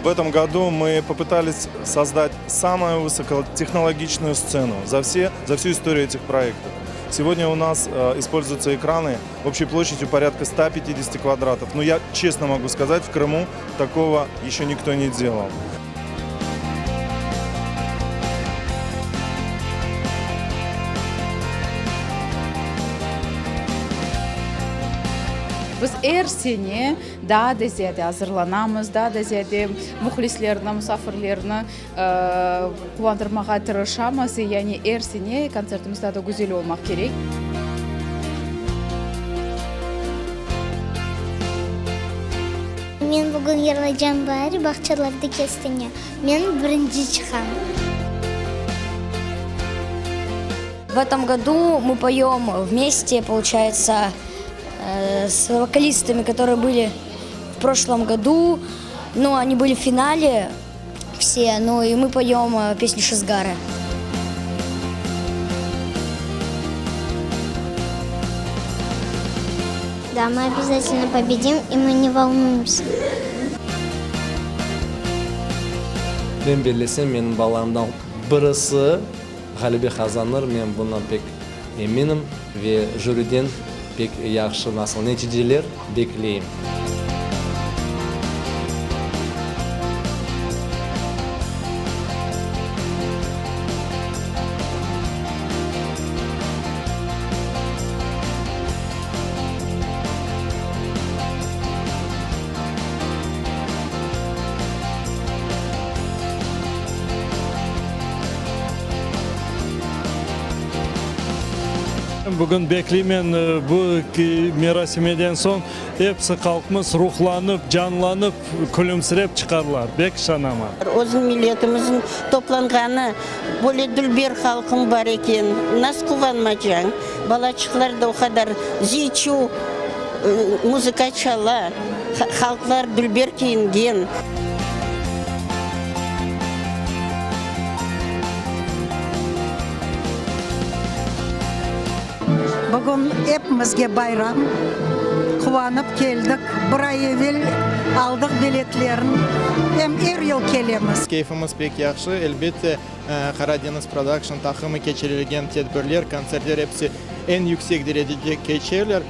В этом году мы попытались создать самую высокотехнологичную сцену за, все, за всю историю этих проектов. Сегодня у нас используются экраны общей площадью порядка 150 квадратов. Но я честно могу сказать, в Крыму такого еще никто не делал. Biz er sene daa da ziyade azırlanamız, daa da ziyade mühlislerni, musafirlerni quvandırmağa tırışamız. Yani er sene kontsertimiz daa da güzel olmaq kerek. Men bugün yırlaycam Baar bağçalarda kestene. Men birinci çıqam. В этом году мы поем вместе, получается, с вокалистами, которые были в прошлом году. Ну, они были в финале все, ну и мы поем песню Шизгары. Да, мы обязательно победим, и мы не волнуемся. Men bellesem, menim balalarımdan birisi ğalebe qazanır, men bundan pek eminim ve jüriden pek yahşı nasıl neticeler bekleyim. Bugün bekleymen bu merasimeden soñ episi halqımız ruhlanıp, canlanıp, külümsirep çıqarlar, bek işanaman. Özüñ milletimizniñ toplanğanı, böyle dülber halqıñ bar eken, nasıl quvanmacañ? Balaçıqlar da o qadar ziy-çuv muzıka çala, halqlar dülber kiyingen. Bugün epimizge bayram, quvanıp keldik. Bir ay evel aldıq biletlerni, em er yıl kelemiz. Keyfimiz pek yahşı. Elbette, Qara deñiz prodakşn taqımı keçirilgen tedbirler, kontsertler episi eñ yüksek derecede keçerler.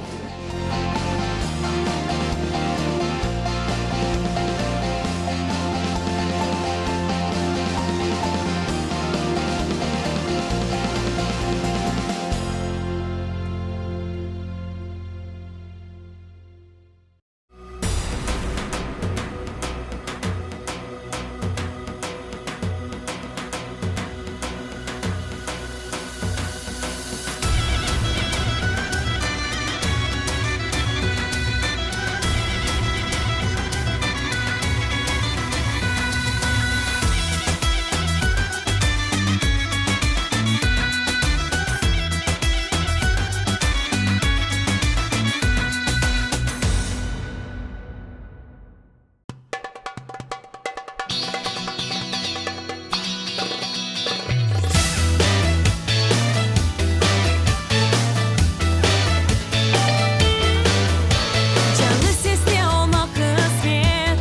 Canlı seste olmaq qısmet,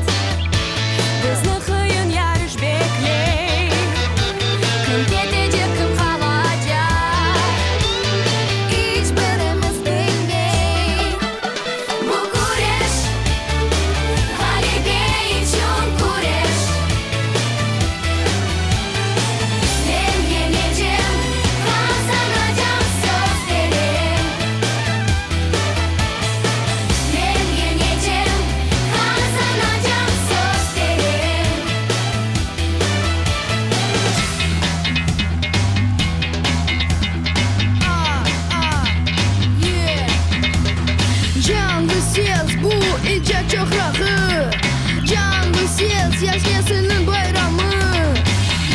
Bizni qıyın yarış bekley. Kim ketecek, kim qalacaq, İç birimiz bilmey. Bu küreş, ğalebe içün küreş. Men yeñecem, qazanacam, söz berem. Men yeñecem, qazanacam, söz berem. Canlı ses, bu icat çoqrağı, Canlı ses, yaş nesilniñ bayramı.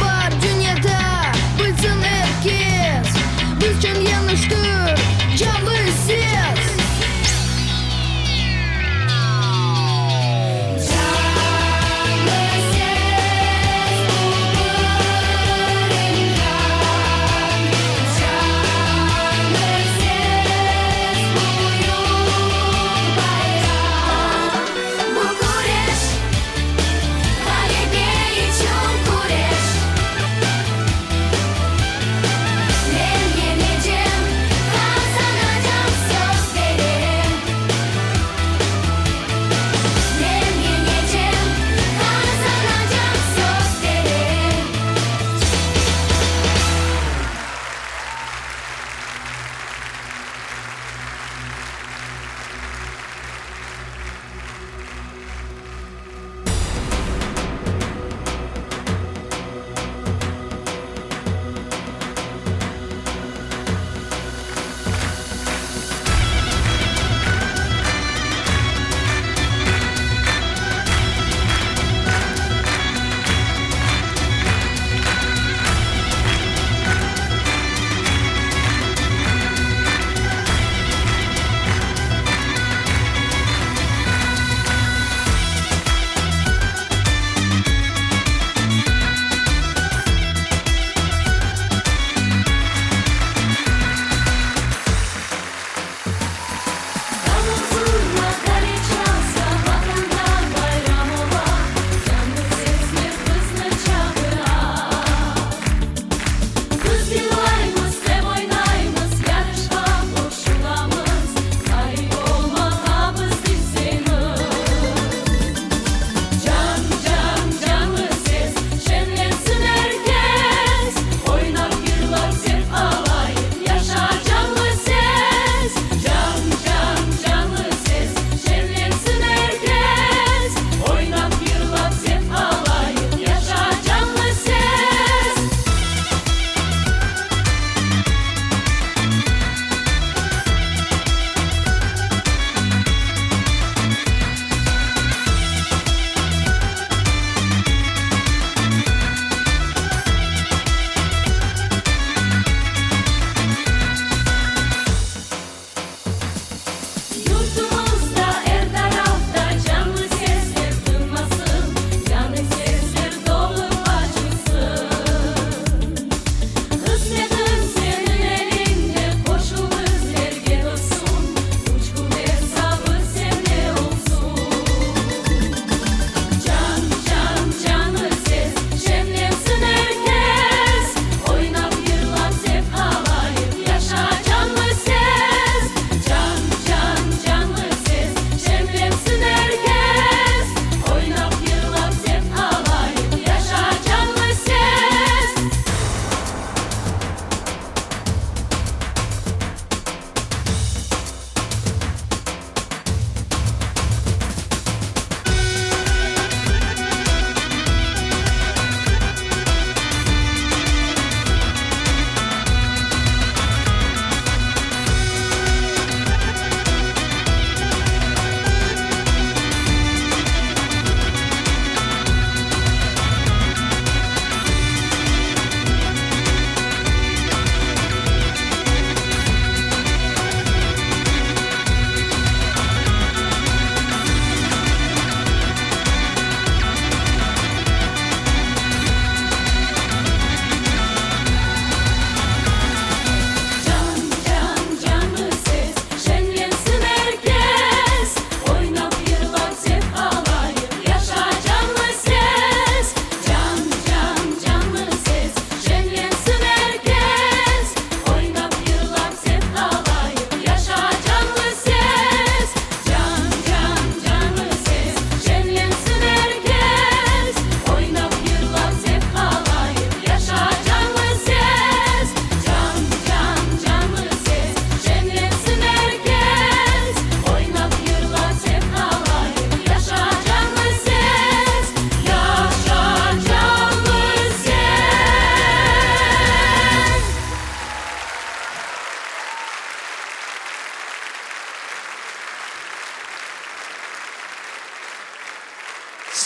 Bar dünyada bilsin er kes, Bizçün yeñiştir canlı ses! Canlı ses, bu bir imkân. Canlı ses, büyük bayram. Bu küreş, ğalebe.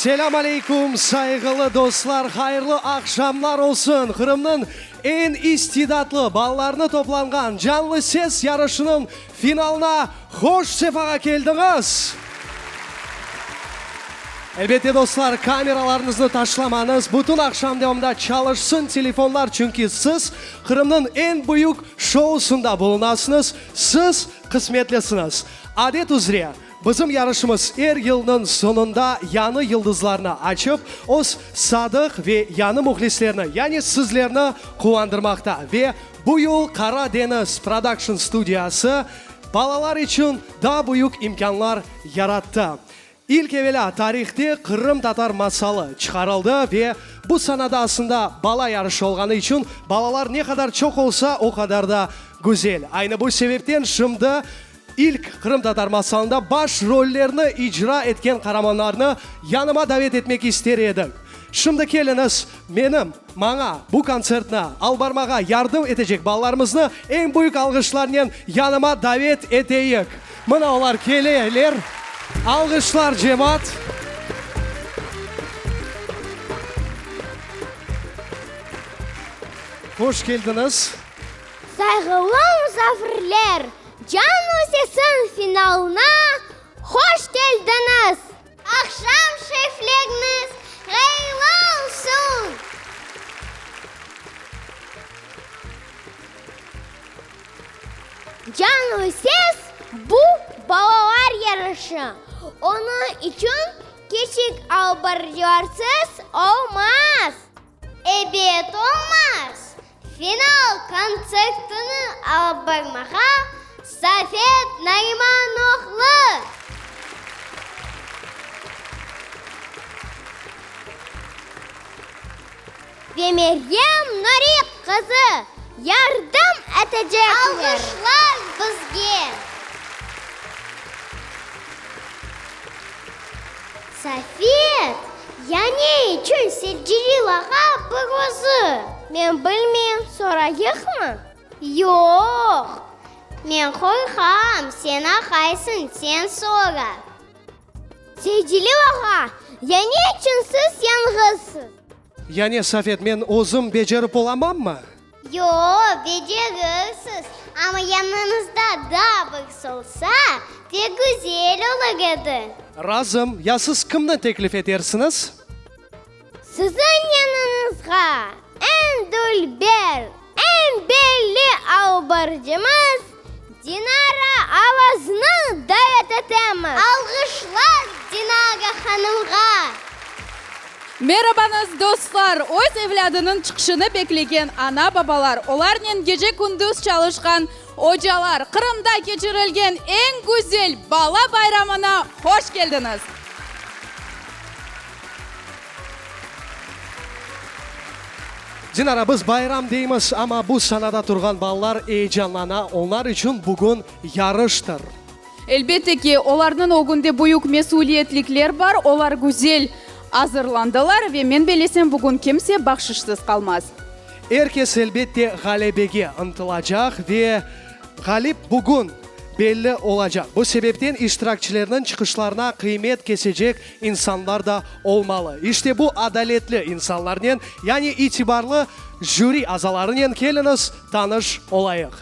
Selâm aleyküm, sayğılı dostlar, hayırlı aqşamlar olsun! Qırımnıñ eñ istidatlı balalarını toplanğan Canlı ses yarışınıñ finalına hoş sefağa keldiñiz! Elbette, dostlar, kameralarıñıznı taşlamañız, bütün aqşam devamında çalışsın telefonlar, çünki siz Qırımnıñ eñ büyük şousında bulunasıñız, siz qısmetlisiñiz. Adet üzre, Bizim yarışımız er yılnıñ soñunda yañı yıldızlarnı açıp, öz sadıq ve yañı mühlislerni, yani sizlerni quvandırmaqta. Ve bu yıl Qara deñiz prodakşn studiyası balalar içün daa büyük imkânlar yarattı. İlk evelâ tarihte qırımtatar masalı çıqarıldı ve bu sanada aslında bala yarışı olğanı içün balalar ne qadar çoq olsa, o qadar da güzel. Aynı bu sebepten şimdi İlk qırımtatar masalında baş rollerni icra etken qaramanlarnı yanıma davet etmek ister edik. Şimdi keliñiz, menim, maña bu kontsertni alıp barmağa yardım etecek balalarımıznı eñ büyük alğışlarnen yanıma davet eteyik. Mına olar keleler. Alğışlar, cemaat! Hoş keldiñiz! Sayğılı musafirler, Canlı sesin finalına hoş keldiñiz! Aqşam şerifleriñiz hayırlı olsun! Canlı ses, bu balalar yarışı. Onıñ içün kiçik albarcılarsız olmaz. Ebet olmaz! Final kontsertini alıp barmağa Safet Narimanoğlu! Ve Meryem Nuri qızı yardım etecekler! Alğışlar bizge! Safet, ya ne içün Selcelil ağa bir özü? Men bilmeyim, sorayıqmı? Yoq, men qorqam, sen aqaysıñ, sen sora. Selcelil ağa, ya ne içün siz yañğızsız? Ya ne, Safet, men özüm becerip olamammı? Yoq, becerirsiz, amma yanıñızda daa birisi olsa, pek güzel olur edi. Razım. Ya siz kimni teklif etersiñiz? Siziñ yanıñızğa eñ dülber, eñ belli alıp barıcımız Dinara Avaznı davet etemiz. Alğışlar Dinara hanımğa! Merabañız, dostlar! Öz evlâdınıñ çıqışını beklegen ana-babalar, olarnen gece-kündüz çalışqan ocalar, Qırımda keçirilgen eñ güzel bala bayramına hoş keldiñiz! Dinara, biz bayram deymiz, amma bu sanada turğan balalar eyecanlana, onlar içün bugün yarıştır. Elbette ki, olarnıñ ögünde büyük mesüliyetlikler bar, olar güzel azırlandılar ve men bellesem, bugün kimse bahşışsız qalmaz. Er kes, elbette, ğalebege ıntılacaq ve ğalip bugün belli olacaq. Bu sebepten iştirakçilerniñ çıqışlarına qıymet kesecek insanlar da olmalı. İşte bu adaletli insanlarnen, yani itibarlı jüri azalarınen keliñiz tanış olayıq.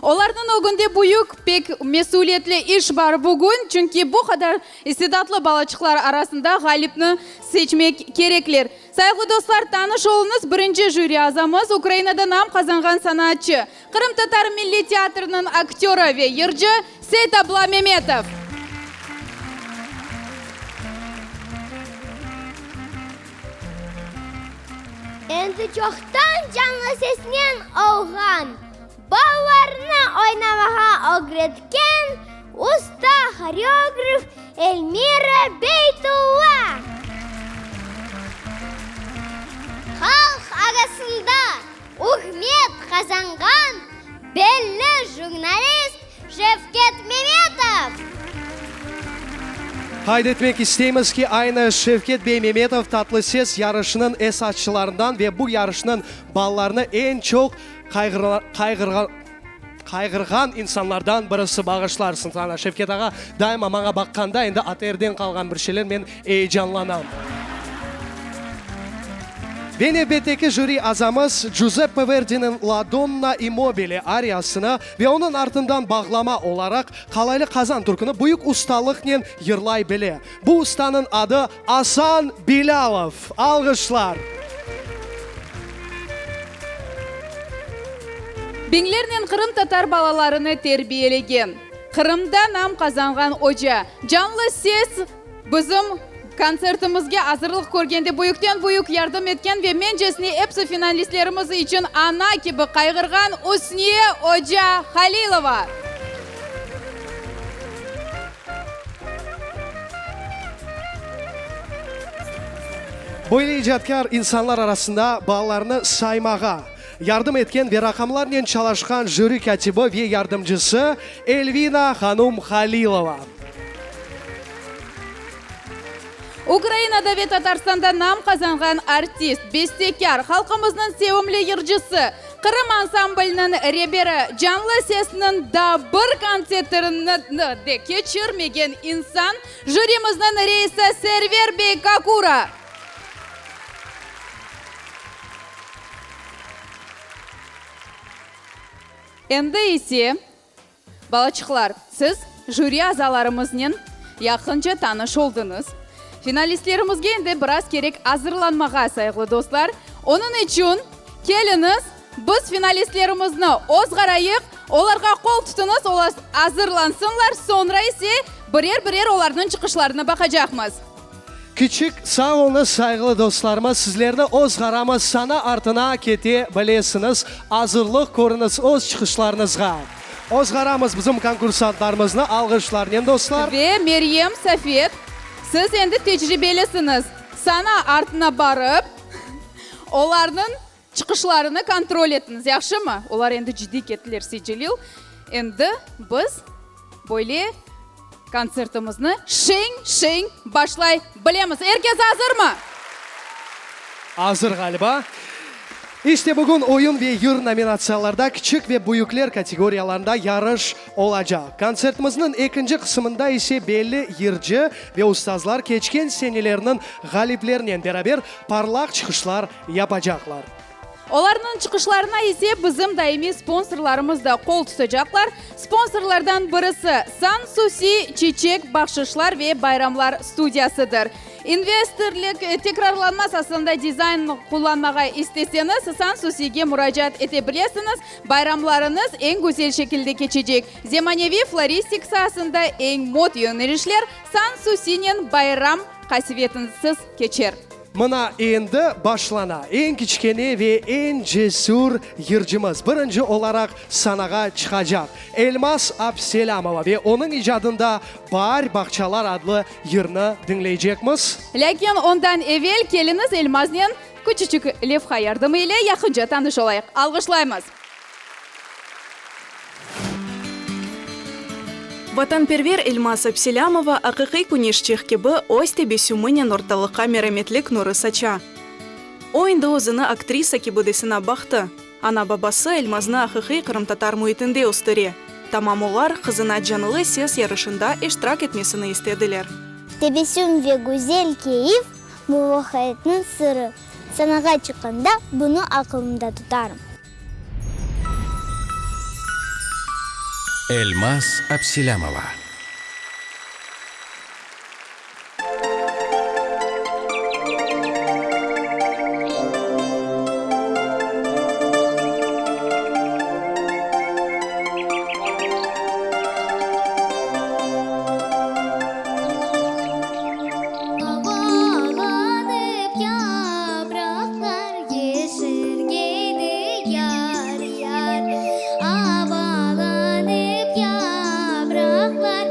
Olarnıñ ögünde büyük, pek mesüliyetli iş bar bugün, çünki bu qadar istidatlı balaçıqlar arasında ğalipni seçmek kerekler. Sayğılı dostlar, tanış oluñız, birinci jüri azamız, Ukrainada nam qazanğan sanatçı, Qırımtatar milliy teatriniñ aktörı ve yırcı Seytabla Memetov. Endi çoqtan canlı sesnen olğan balalarnı oynamağa ögretken usta horeograf Elmira Beytulla. Halq arasında ürmet qazanğan belli jurnalist Şevket Memetov. Qayd etmek isteymiz ki, aynı Şevket bey Memetov Tatlı ses yarışınıñ esasçılarından ve bu yarışnıñ balalarını eñ çoq. Qayğırğan insanlardan birisi bağışlarsıñ saña, Şevket ağa, daima maña baqqanda, endi ATRden qalğan bir şeyler, men eyecanlanam. Ve nevbetteki jüri azamız Cüzeppe Verdiniñ La donna immobile ariyasını ve onıñ artından bağlama olaraq Qalaylı qazan türküni büyük ustalıqnen yırlay bile. Bu ustanıñ adı Asan Bilâlov. Alğışlar! Biñlernen qırımtatar balalarını terbiyelegen, Qırımda nam qazanğan oca, canlı ses bizim kontsertimizge azırlıq körgende büyükten-büyük yardım etken ve mencesine episi finalistlerimiz içün ana kibi qayğırğan Üsniye oca Halilova! Böyle icatkâr insanlar arasında balalarnı saymağa yardım etken ve raqamlarnen çalışqan jüri kâtibi ve yardımcısı Elvina hanum Halilova. Ukrainada ve Tatarstanda nam qazanğan artist, bestekâr, halqımıznıñ sevimli yırcısı, Qırım ansambliniñ reberi, Canlı sesniñ daa bir kontsertini de keçirmegen insan, jürimizniñ reisi Server bey Kakura. Endi ise, balaçıqlar, siz jüri azalarımıznen yaqınca tanış oldıñız. Finalistlerimizge endi biraz kerek azırlanmağa, sayğılı dostlar. Onıñ içün, keliñiz, biz finalistlerimizni ozğarayıq, olarğa qol tutuñız, olar azırlansınlar, soñra ise birer-birer olarnıñ çıqışlarını baqacaqmız. Kiçik sağ oluñız, sayğılı dostlarımız, sizlerni ozğaramız, sana artına kete bilesiñiz, azırlıq körüñiz öz çıqışlarıñızğa. Ozğaramız bizim konkursantlarımıznı alğışlarnen, dostlar. Ve Meryem, Safet, siz endi tecribelisiñiz, sana artına barıp, olarnıñ çıqışlarını kontrol etiñiz, yahşımı? Olar endi ciddiy kettiler, Seytcelil. Endi biz böyle kontsertimizni şeñ-şeñ başlay bilemiz. Er kes azırmı? Azır, ğaliba. İşte bugün oyun ve yır nominatsiyalarda kiçik ve büyükler kategoriyalarında yarış olacaq. Kontsertimizniñ ekinci qısımında ise belli yırcı ve ustazlar keçken senelerniñ ğaliplerinen beraber parlaq çıqışlar yapacaqlar. Olarnıñ çıqışlarına ise bizim daimiy sponsorlarımız da qol tutacaqlar. Sponsorlardan birisi, San Susi çiçek bahşışlar ve bayramlar studiyasıdır. İnvestorlik tekrarlanmaz asılında dizayn qullanmağa isteseñiz, San Susige muracaat ete bilesiñiz. Bayramlarıñız eñ güzel şekilde keçecek. Zemaneviy floristik saasında eñ mod yönelişler San Susinen bayram qasevetinsiz keçer. Mına endi başlana. Eñ kiçkene ve eñ cesür yırcımız birinci olaraq sanağa çıqacaq. Elmaz Abselâmova ve onıñ icadında Baar bağçalar adlı yırnı diñleycekmiz. Lâkin ondan evel keliñiz Elmaznen küçüçük levha yardımı ile yaqınca tanış olayıq. Alğışlaymız! Vatanperver Elmaz Abselâmova aqiqiy küneşçiq kibi öz tebessüminen ortalıqqa merametlik nurı saça. O endi özüni aktrisa kibi de sınap baqtı. Ana-babası Elmaznı aqiqiy qırımtatar müitinde östüre. Tamam olar qızına Canlı ses yarışında iştirak etmesini istediler. Tebessüm ve güzel keyif muvafaqiyetniñ sırı. Sanağa çıqqanda bunı aqılımda tutarım. Elmaz Abselâmova. Avalanıp yapraqlar Yeşergeydi yar-yar. Avalanıp yapraqlar.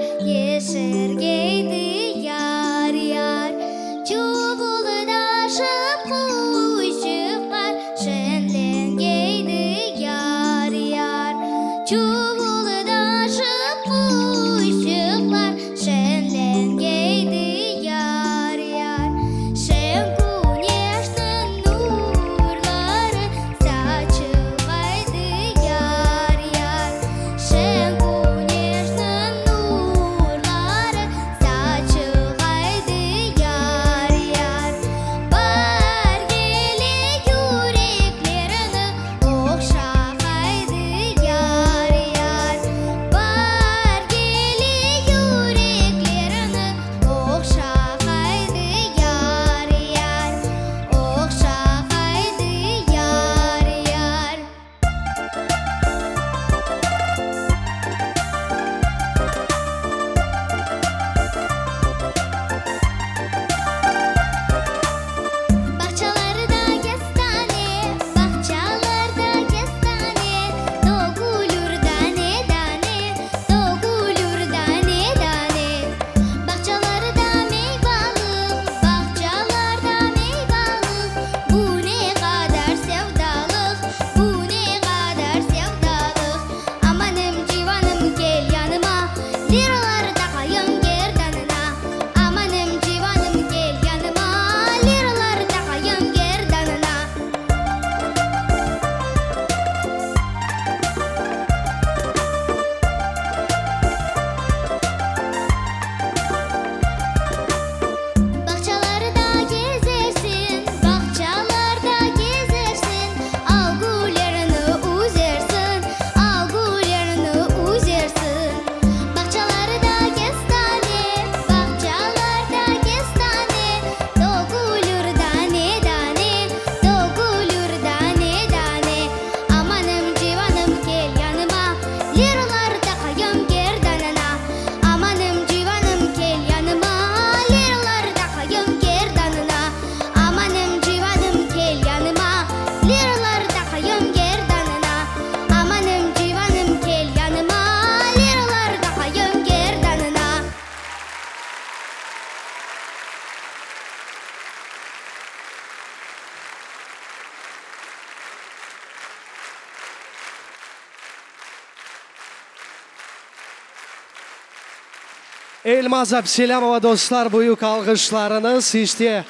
Elmaz Abselâmova, dostlar, büyük alğışlarıñız, işte,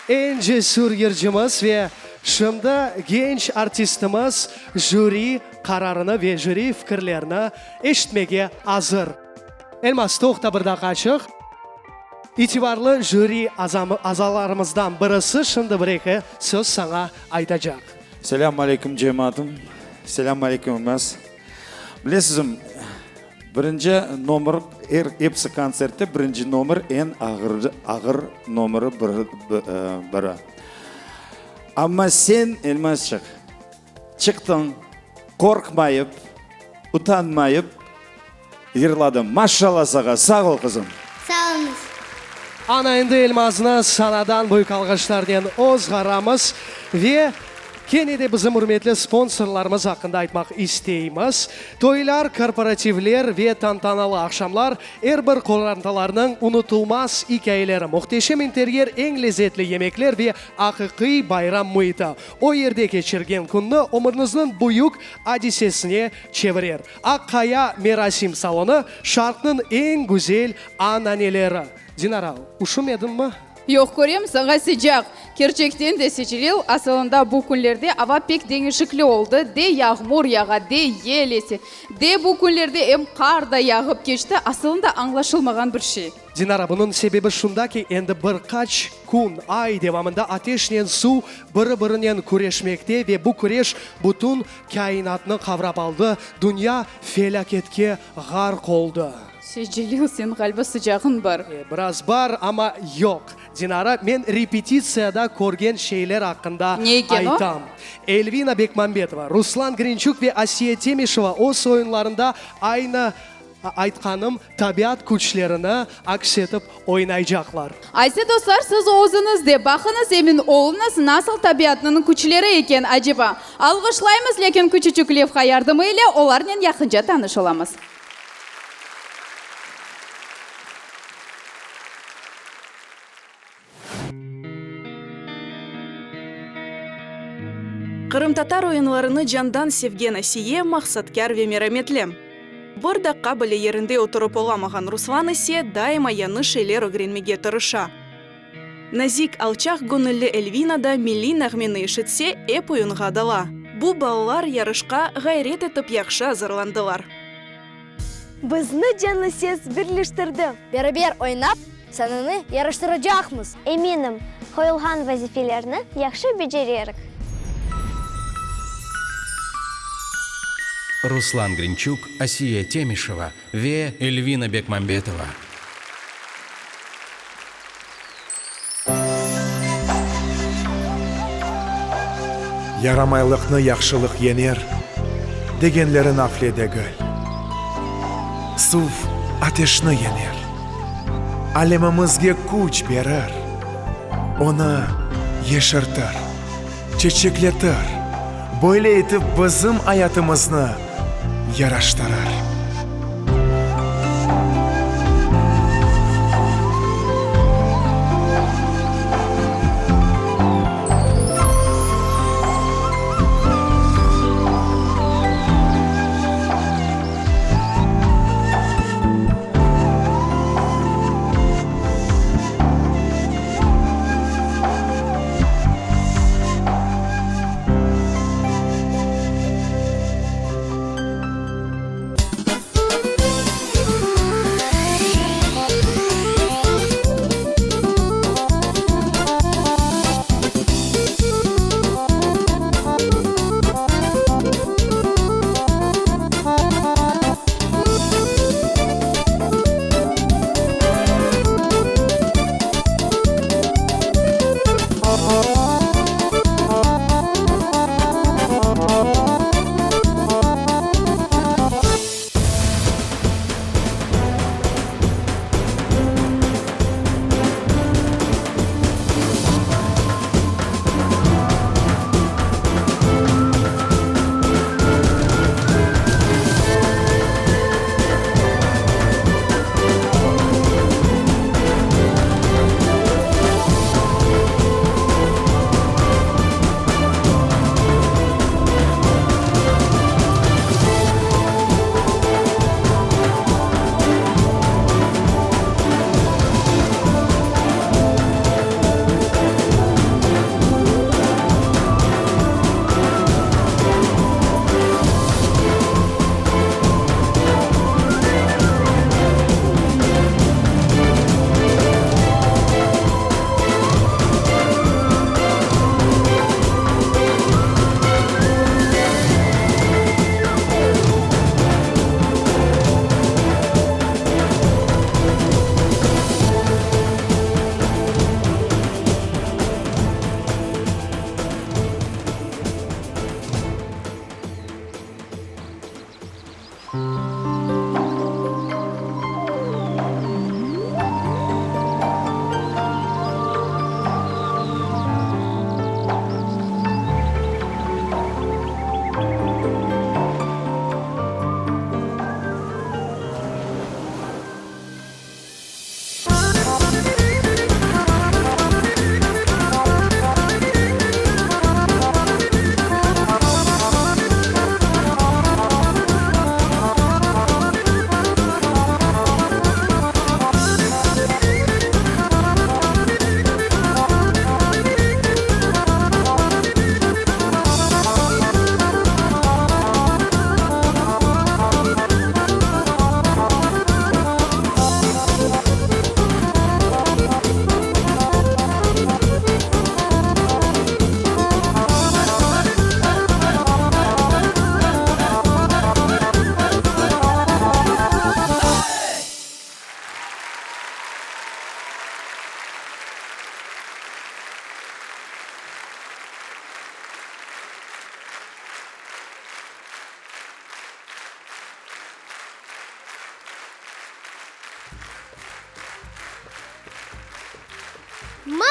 eñ cesür yırcımız ve şimdi genç artistimiz jüri qararını ve jüri fikirlerini eşitmege azır. Elmaz, toqta bir daqqaçıq. İtibarlı jüri azalarımızdan birisi şimdi bir-eki söz saña aytacaq. Selâm aleyküm, cemaatım. Selâm aleyküm, Elmaz. Bilesizmi, Birinci nomer, er episi kontsertte birinci nomer eñ ağır, ağır nomeri biri. Amma sen, Elmazçıq, çıqtıñ, qorqmayıp, utanmayıp yırladıñ. Maşallah saña, sağ ol, qızım. Sağ oluñız. Ana endi Elmaznı sanadan büyük alğışlarnen ozğaramız ve Kene de bizim ürmetli sponsorlarımız aqqında aytmaq isteymiz. Toylar, korporativler ve tantanalı aqşamlar, er bir qorantalarnıñ unutılmaz ikâyeleri, mühteşem interyer, eñ lezetli yemekler ve aqiqiy bayram müiti o yerde keçirgen künni ömürñizniñ büyük adisesine çevirer. Aq Qaya merasim salonı, Şarqnıñ eñ güzel ananeleri. Dinara, üşümediñmi? Yoq, körem, saña sıcaq. Kerçekten de, Seçilil, asılında bu künlerde ava pek deñişikli oldı, de yağmur yağa, de yel ese, de bu künlerde em qar da yağıp keçti, asılında añlaşılmağan bir şey. Dinara, bunıñ sebebi şunda ki, endi bir qaç kün, ay devamında ateşnen suv biri-birinen küreşmekte ve bu küreş bütün kâinatnı qavrap aldı, dünya felâketke ğarq oldı. Celil, sen ğaliba sıcağıñ bar. Biraz bar, amma yoq. Dinara, men repetitsiyada körgen şeyler aqqında Ne eken o? aytam. Elvina Bekmambetova, Ruslan Grinçuk ve Asiye Temişeva öz oyunlarında aynı aytqanım tabiat küçlerini aks etip oynaycaqlar. Aysa, dostlar, siz özüñiz de baqıñız, emin oluñız, nasıl tabiatnıñ küçleri eken, aceba? Alğışlaymız, lâkin küçüçük levha yardımı ile olarnen yaqınca tanış olamız. Qırımtatar oyunlarını candan sevgen Asiye maqsatkâr ve merametli. Bir daqqa bile yerinde oturıp olamağan Ruslan ise daima yañı şeyler ögrenmege tırışa. Nazik, alçaq göñülli Elvina da milliy nağmeni eşitse, ep oyunğa dala. Bu balalar yarışqa ğayret etip yahşı azırlandılar. Bizni canlı ses birleştirdi. Beraber oynap, sananı yaraştıracaqmız. Eminim, qoyulğan vazifelerni yahşı becererik. Ruslan Grinçuk, Asiye Temişeva ve Elvina Bekmambetova. Yaramaylıqnı yahşılıq yener, degenleri nafle degil. Suv ateşni yener, alemimizge küç berir, onı yeşertir, çeçekletir, böyle etip bizim ayatımıznı yaraştırır.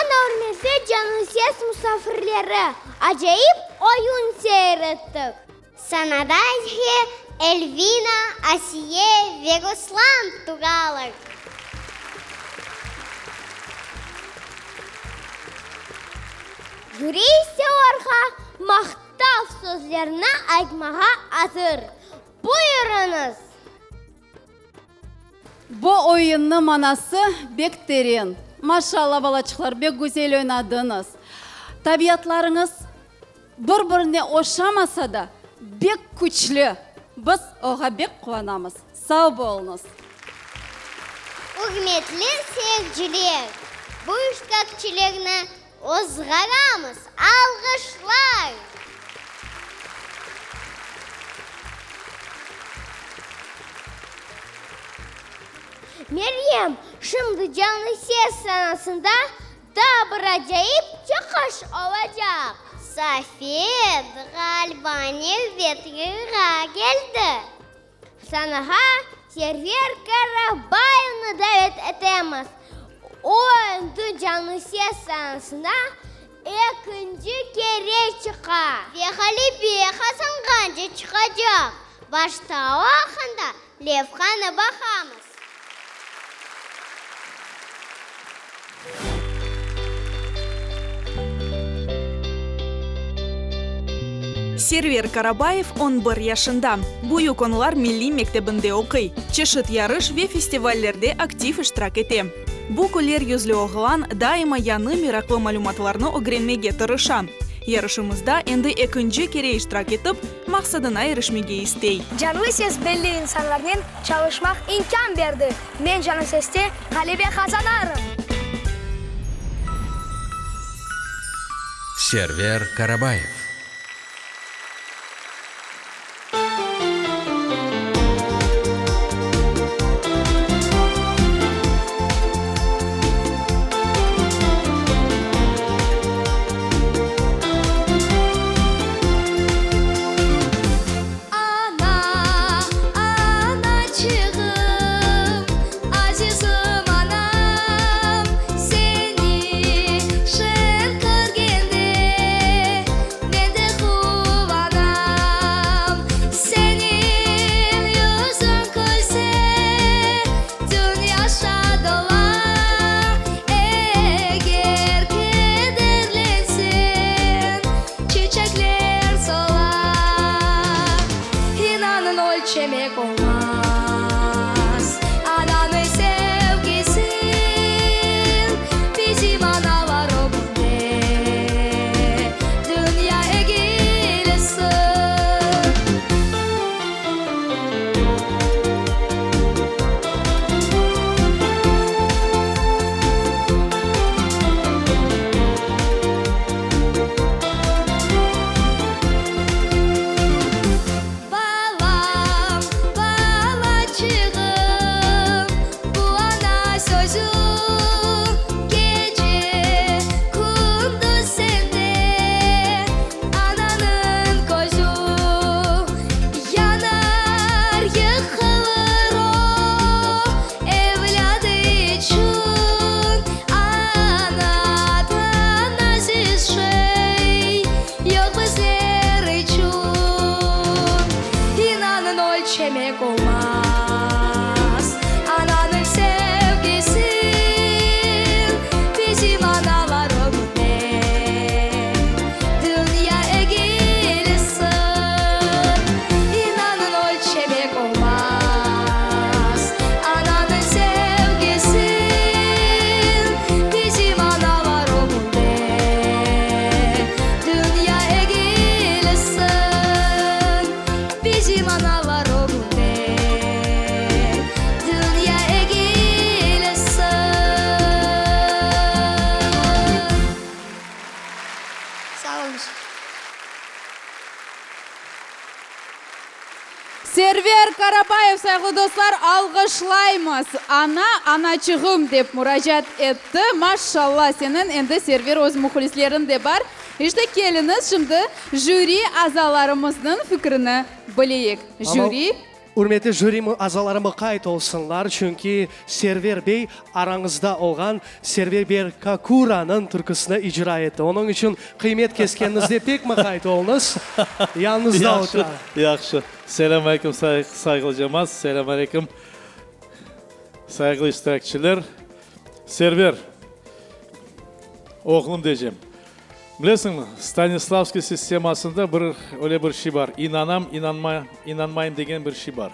Mana ürmetli Canlı Ses musafirleri, acayip oyun seyir ettik. Sanada ise Elvina, Asiye ve Ruslan turalar. Jüri ise olarğa maqtav sözlerini aytmağa azır. Buyurıñız! Bu oyunnıñ manası bek teren. Maşalla, balaçıqlar, bek güzel oynadıñız. Tabiatlarıñız bir-birine oşamasa da, bek küçlü. Biz oğa bek quvanamız. Sağ boluñız! Ürmetli seyirciler, bu iştirakçilerni ozğaramız, alğışlar! Meryem, şimdi Canlı ses sanasında daa bir acayip çıqış olacaq. Safet, ğaliba, nevbet yırğa keldi. Sanağa Server Karabayevni davet etemiz. O, endi Canlı ses sanasına ekinci kere çıqa. Ve ğalebe qazanğance çıqacaq. Başta o aqqında levhanı baqamız. Server Karabayev on bir yaşında, Büyük Onlar milliy mektebinde oquy, çeşit yarış ve festivallerde aktiv iştirak ete. Bu küler yüzlü oğlan daima yañı meraqlı malümatlarnı ögrenmege tırışa. Yarışımızda endi ekinci kere iştirak etip, maqsadına irişmege istey. Canlı ses belli insanlarnen çalışmaq imkân berdi. Men Canlı seste ğalebe qazanarım! Server Karabayev. Ana, anaçığım, azizim anam, seni şen körgende men de quvanam. Seniñ yüzüñ külse, dünya şad ola, eger kederlenseñ, Çiçekler sola, inanıñ ölçemek olmaz ananıñ sevgisin, bizim analar ögünde dünya egilsin. Balam, balaçığım, bu ana sözü gece, kündüz sende ananıñ közü yanar, yıqılır o evlâdı içün. Anadan aziz şey yoq bizler içün, İnanıñ, ölçemek olmaz ananıñ sevgisin, Bizim analar ögünde dünya egilsin. İnanıñ, ölçemek olmaz ananıñ sevgisin, Bizim analar ögünde dünya egilsin. Bizim analar ögünde dünya egilsin. Sağ oluñız. Server Karabayev, sayğılı dostlar, alğışlaymız! Ana, anaçığım, dep muracaat etti. Maşşalla, seniñ endi, Server, öz mühlisleriñ de bar. İşte, keliñiz, şimdi jüri azalarımıznıñ fikrini bileyik. Jüri. Ürmetli jüri azaları muqayt olsunlar, çünki Server bey arañızda olğan Server bey Kakuranıñ türküsini icra etti. Onıñ içün qıymet keskeniñizde pek muqayt oluñız. Yanıñızda otura. Yahşı, yahşı. Selâm aleyküm, sayğılı cemaat, selâm aleyküm, sayğılı iştirakçiler. Server, oğlum deycem, bilesiñmi, Stanislavskiy sistemasında bir öyle bir şey bar, inanam, inanma, inanmayım degen bir şey bar.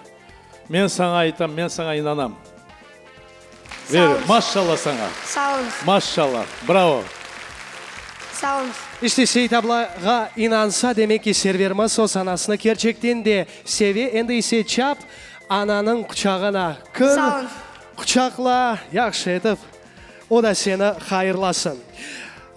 Men saña aytam, men saña inanam. Sağ oluñız. Maşşalla saña. Sağ oluñız. Maşşalla, bravo. Sağ oluñız. İşte, Seytablağa inansa, demek ki, Serverimiz öz anasını kerçekten de seve. Endi ise çap ananıñ quçağına kir. Sağ oluñız. Quçaqla, yahşı etip, o da seni hayırlasın.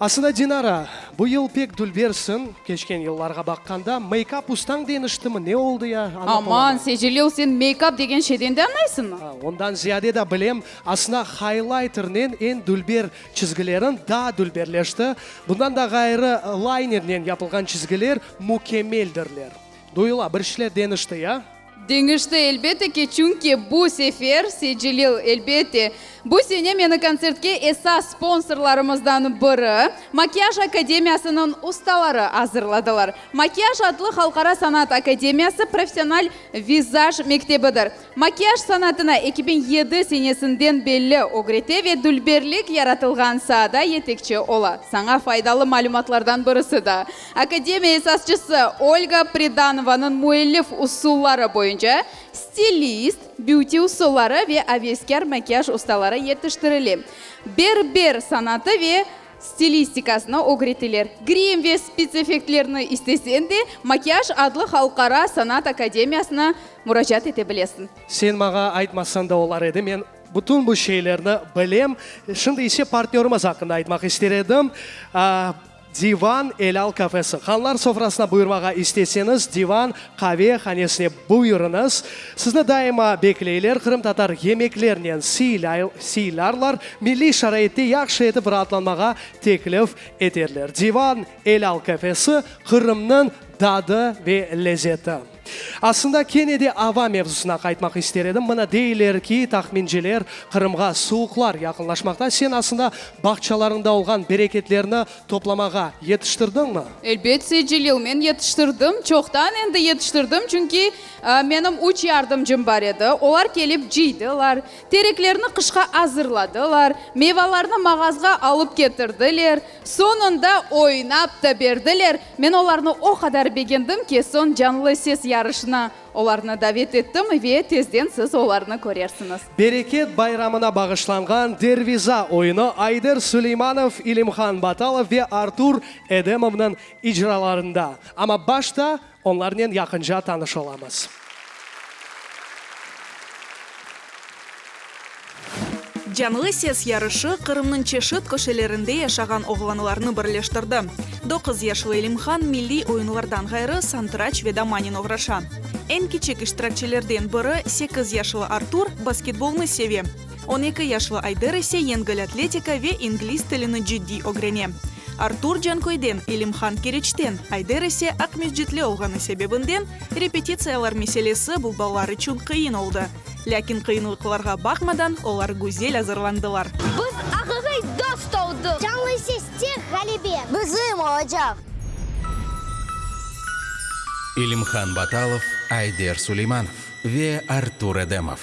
Aslında, Dinara, bu yıl pek dülbersiñ, keçken yıllarğa baqqanda. Meykap ustañ deñiştimi, ne oldı ya, añlap Aman, olamadım. Secelil, sen meykap degen şeyden de añlaysıñmı? Ondan ziyade de bilem. Aslında, haylayternen eñ dülber çizgileriñ daa dülberleşti. Bundan da ğayrı, laynernen yapılğan çizgiler mükemmeldirler. Duyula, bir şeyler deñişti ya. Deñişti, elbette ki, çünki bu sefer, Secelil, elbette, bu sene meni kontsertke esas sponsorlarımızdan biri, Makiyaj akademiyasınıñ ustaları azırladılar. Makiyaj adlı halqara sanat akademiyası professional vizaj mektebidir. Makiyaj sanatına 2007 senesinden belli ögrete ve dülberlik yaratılğan saada yetekçi ola. Saña faydalı malümatlardan birisi daa, akademiya esasçısı Olga Pridanovanıñ müellif usulları boyunca stilist, büti usulları ve aveskâr makiyaj ustaları yetiştirile. Berber sanatı ve Stilistikasını ögreteler. Grim ve spetseffektlerni isteseñ de, Makiyaj adlı halqara sanat akademiyasına muracaat ete bilesiñ. Sen maña aytmasañ da olar edi, men bütün bu şeylerni bilem. Şimdi ise partnörımız aqqında aytmaq ister edim. Divan Elâl kafesi. Hanlar sofrasına buyurmağa isteseñiz, Divan qave hanesine buyurıñız. Sizni daima bekleyler, qırımtatar yemeklernen sıylarlar, milliy şaraitte yahşı etip raatlanmağa teklif eterler. Divan Elâl kafesi, Qırımnıñ dadı ve lezeti. Aslında kene de ava mevzusına qaytmaq ister edim. Mına deyler ki, tahminciler, Qırımğa suvuqlar yaqınlaşmaqta. Sen aslında bağçalarıñda olğan bereketlerni toplamağa yetiştirdiñmi? Elbet, Celil, men yetiştirdim. Çoqtan endi yetiştirdim, çünki menim üç yardımcım bar edi. Olar kelip cıydılar, tereklerni qışqa azırladılar, meyvalarnı mağazğa alıp ketirdiler. Soñunda oynap da berdiler. Men olarnı o qadar begendim ki, soñ Canlı ses yarışına olarnı davet ettim ve tezden siz olarnı körersiñiz. Bereket bayramına bağışlanğan Derviza oyunı Ayder Suleymanov, İlimhan Batalov ve Artur Edemovnıñ icralarında. Amma başta onlarnen yaqınca tanış olamız. Canlı ses yarışı Qırımnıñ çeşit köşelerinde yaşağan oğlanlarnı birleştirdi. Doquz yaşlı Elimhan milliy oyunlardan ğayrı santıraç ve damanen oğraşa. Eñ kiçik iştirakçilerden biri, sekiz yaşlı Artur, basketbolnı seve. On eki yaşlı Ayder ise yengil atletika ve ingliz tilini ciddiy ögrene. Artur Canköyden, Elimhan Keriçten, Ayder ise Aqmescitli olğanı sebebinden repetitsiyalar meselesi bu balalar içün qıyın oldı. Lâkin qıyınlıqlarğa baqmadan, olar güzel azırlandılar. Biz aqiqiy dost oldıq. Canlı seste ğalebe bizim olacaq! İlimhan Batalov, Ayder Suleymanov ve Artur Edemov.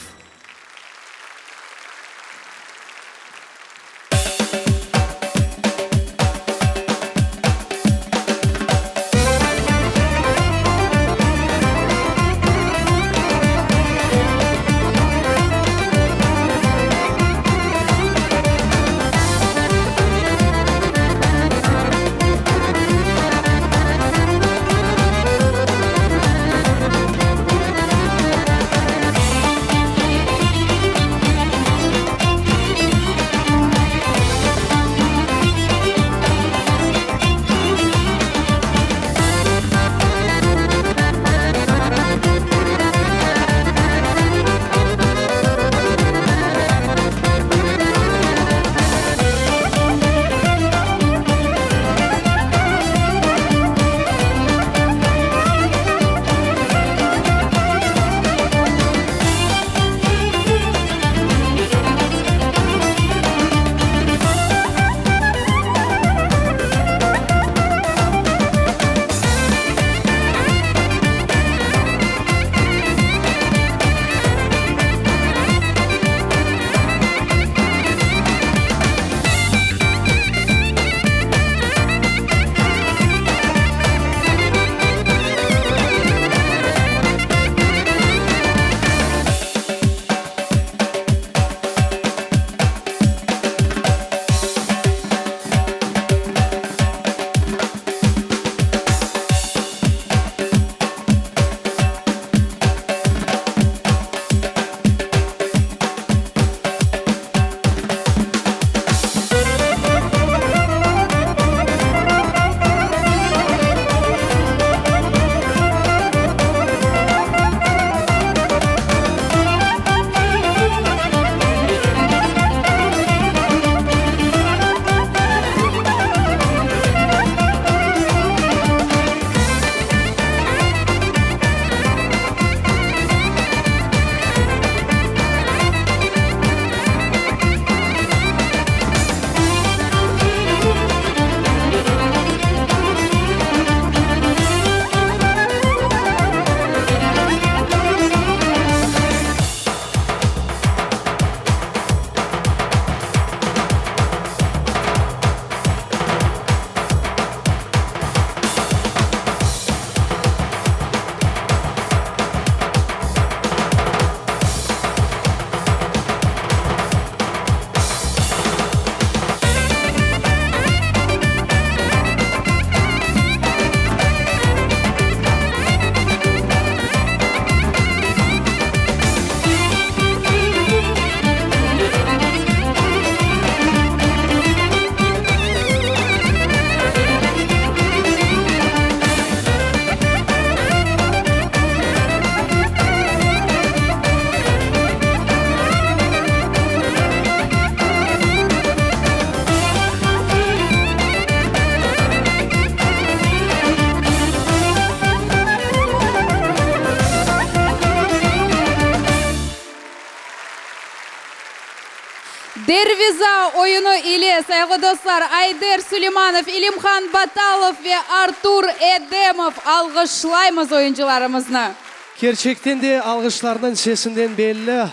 Derviza oyunı ile, sayğılı dostlar, Ayder Suleymanov, İlimhan Batalov ve Artur Edemov. Alğışlaymız oyuncılarımıznı. Kerçekten de alğışlarnıñ sesinden belli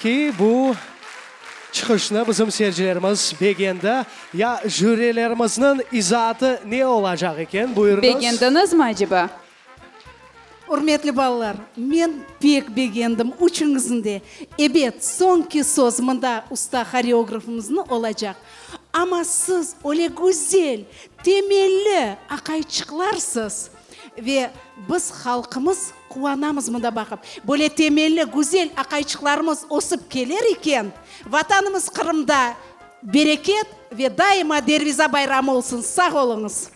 ki, bu çıqışnı bizim seyircilerimiz begendi. Ya jürilerimizniñ izaatı ne olacaq eken? Buyurıñız. Begendiñizmi aceba? Ürmetli balalar, men pek begendim üçüñizni de. Ebet, soñki söz mında usta horeografımıznıñ olacaq. Amma siz öyle güzel, temelli aqayçıqlarsız ve biz, halqımız, quvanamız mında baqıp. Böyle temelli, güzel aqayçıqlarımız ösip keler eken, Vatanımız Qırımda bereket ve daima Derviza bayramı olsun. Sağ oluñız!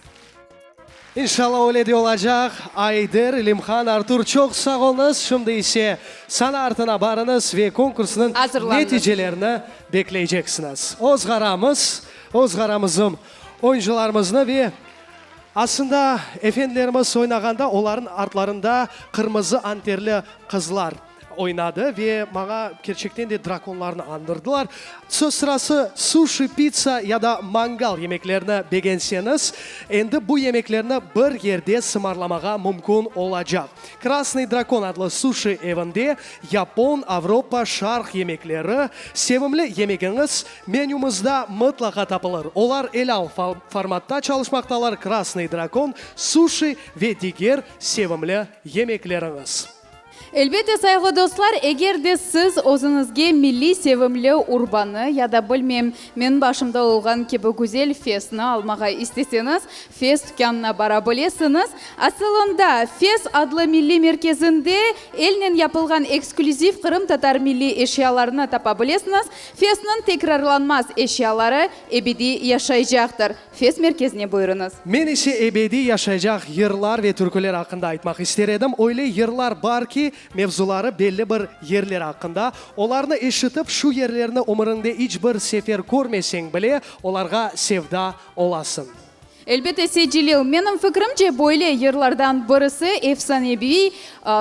İnşallah öyle de olacaq. Ayder, İlimhan, Artur çoq sağ oluñız. Şimdi ise sana artına barıñız ve konkursnıñ neticelerini bekleyceksiñiz. Ozğaramız, ozğaramızım oyuncılarımıznı ve aslında efendilerimiz oynağanda olarnıñ artlarında qırmızı anterli qızlar. Oynadı ve maña kerçekten de drakonlarnı añdırdılar. Söz sırası, suşi, pitsa ya da mangal yemeklerini begenseñiz, endi bu yemeklerni bir yerde sımarlamağa mümkün olacaq. Krasnıy drakon adlı suşi evinde yapon, avropa, şarq yemekleri, sevimli yemegiñiz menümizda mıtlaqa tapılır. Olar elâl formatta çalışmaqtalar, Krasnıy drakon, suşi ve diger sevimli yemekleriñiz. Elbette, sayğılı dostlar, eger de siz özüñizge milliy sevimli urbanı ya da, bilmem, menim başımda olğan kibi güzel fesni almağa isteseñiz, Fes tükânına bara bilesiñiz. Asılında, Fes adlı milliy merkezinde elnen yapılğan eksklüziv qırımtatar milliy eşyalarını tapa bilesiñiz. Fesniñ tekrarlanmaz eşyaları ebediy yaşaycaqtır. Fes merkezine buyurıñız. Men ise ebediy yaşaycaq yırlar ve türküler aqqında aytmaq ister edim. Öyle yırlar bar ki, mevzuları belli bir yerler aqqında. Olarnı eşitip, şu yerlerni ömüriñde iç bir sefer körmeseñ bile, olarğa sevda olasıñ. Elbette, Seytcelil, menim fikrimce, böyle yırlardan birisi efsaneviy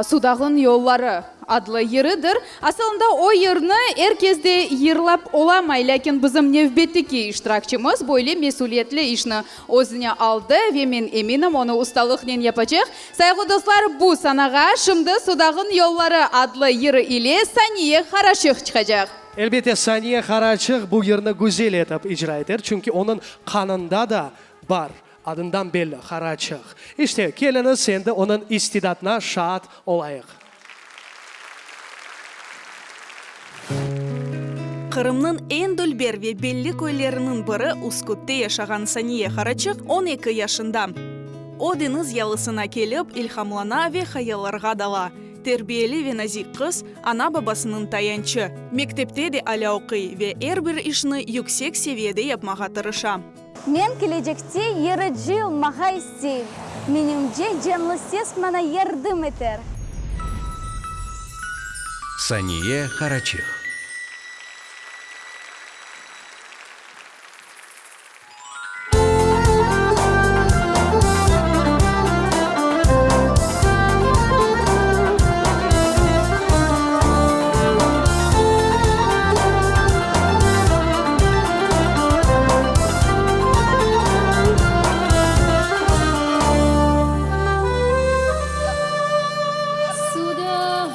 Sudağın yolları adlı yırıdır. Asılında o yırnı er kes de yırlap olamay, lâkin bizim nevbetteki iştirakçımız böyle mesüliyetli işni özüne aldı ve men eminim, onı ustalıqnen yapacaq. Sayğılı dostlar, bu sanağa şimdi Sudağın yolları adlı yırı ile Saniye Haraşıq çıqacaq. Elbette, Saniye Haraçıq bu yırnı güzel etip icra eter, çünki onıñ qanında da bar, adından belli, Haraçıq. İşte, keliñiz, endi onıñ istidatına şaat olayıq. Qırımnıñ eñ dülber ve belli köyleriniñ biri Üskütte yaşağan Saniye Haraçıq 12 yaşında. O, deñiz yalısına kelip, ilhamlana ve hayallarğa dala. Terbiyeli ve nazik qız, ana-babasınıñ tayançı. Mektepte de alâ oquy ve er bir işni yüksek seviyede yapmağa tırışa. Men kelecekte yırcı olmağa isteyim. Menimce, canlı ses maña yardım eter. Saniye Haraçih. Sudağım.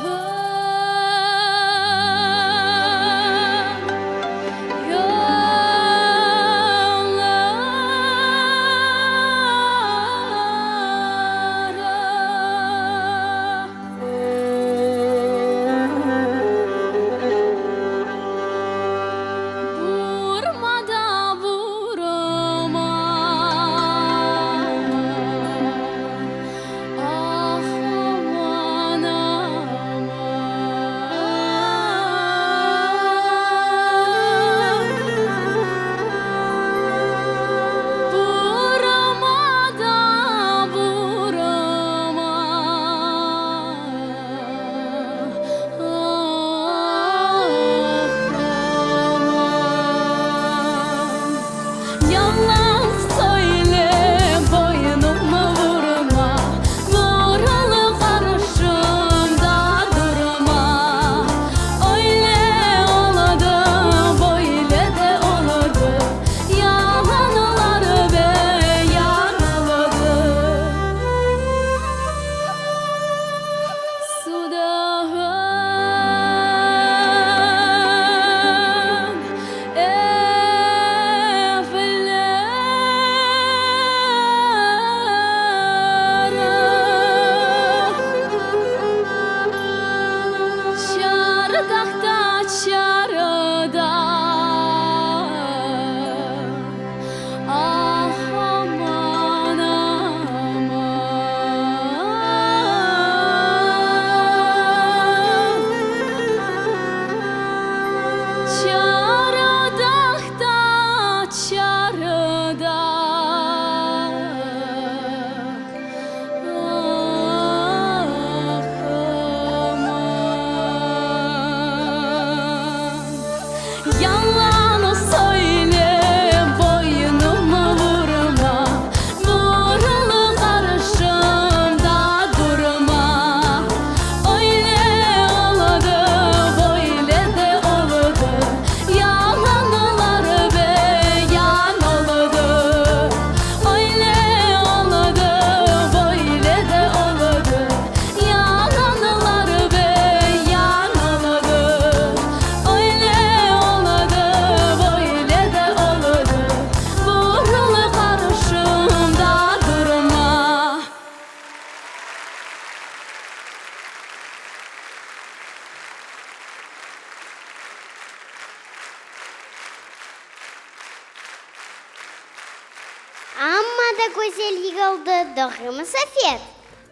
güzel yığıldı, doğrumı, Safet?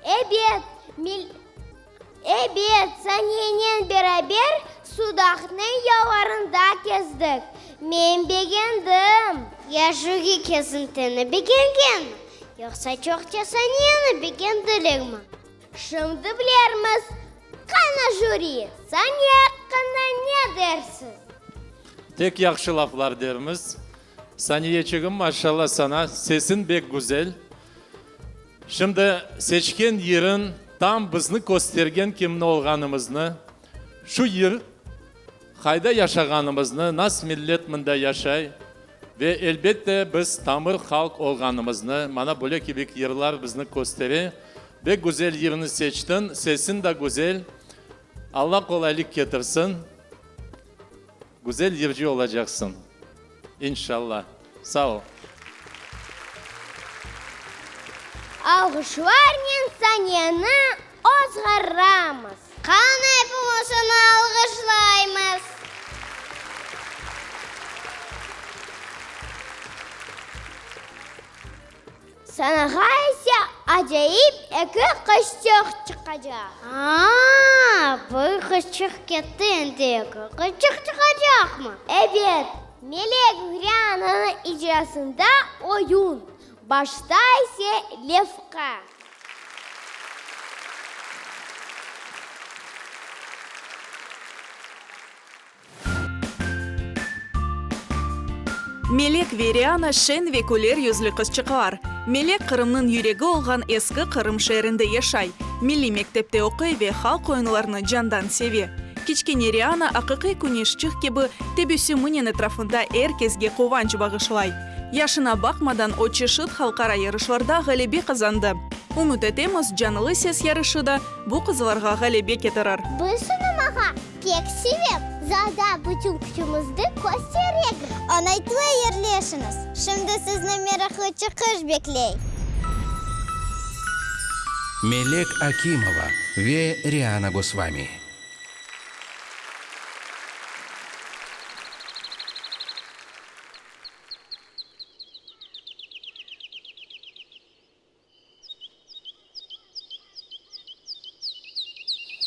Ebet, Ebet, Saniyenen beraber Sudaqnıñ yollarında kezdik. Men begendim. Ya jüri kezintini begengenmi, yoqsa çoqça Saniyeni begendilermi? Şimdi bilermiz. Qana, jüri, Saniye aqqında ne dersiz? Tek yahşı laflar dermiz. Saniyeçigim, maşallah sana, sesiñ bek güzel. Şimdi seçken yırıñ tam bizni köstergen kimni olğanımıznı, şu yır qayda yaşağanımıznı, nas millet mında yaşay ve elbette biz tamır halq olğanımıznı, mana böyle kibik yırlar bizni köstere. Bek güzel yırnı seçtiñ, sesiñ da güzel. Alla qolaylıq ketirsin. Güzel yırcı olacaqsıñ. İnşalla. Sağ ol. Alğışlarnen saneni ozğaramız. Qana epimiz onı alğışlaymız. Sanağa ise acayip eki qızçıq çıqacaq. A-a, bir qızçıq ketti, endi eki qızçıq çıqacaqmı? Ebet, Melek Riananıñ icrasında oyun, başta ise levha. Melek ve Riana şeñ ve küler yüzlü qızçıqlar. Melek Qırımnıñ yüregi olğan Eski Qırım şeerinde yaşay, milliy mektepte oquy ve halq oyunlarını candan seve. Kiçkene Riana aqiqiy küneşçik kibi tebessüminen etrafında er kesge quvanç bağışlay. Yaşına baqmadan o çeşit halqara yarışlarda ğalebe qazandı. Ümüt etemiz, Canlı ses yarışı da bu qızlarğa ğalebe ketirir. Biz oynamağa Pek sevem, zalda bütün küçümizni kösterek. Oñaytlı yerleşiñiz, şimdi sizni meraqlı çıqış bekley. Melek Akimova ve Riana Gosvami.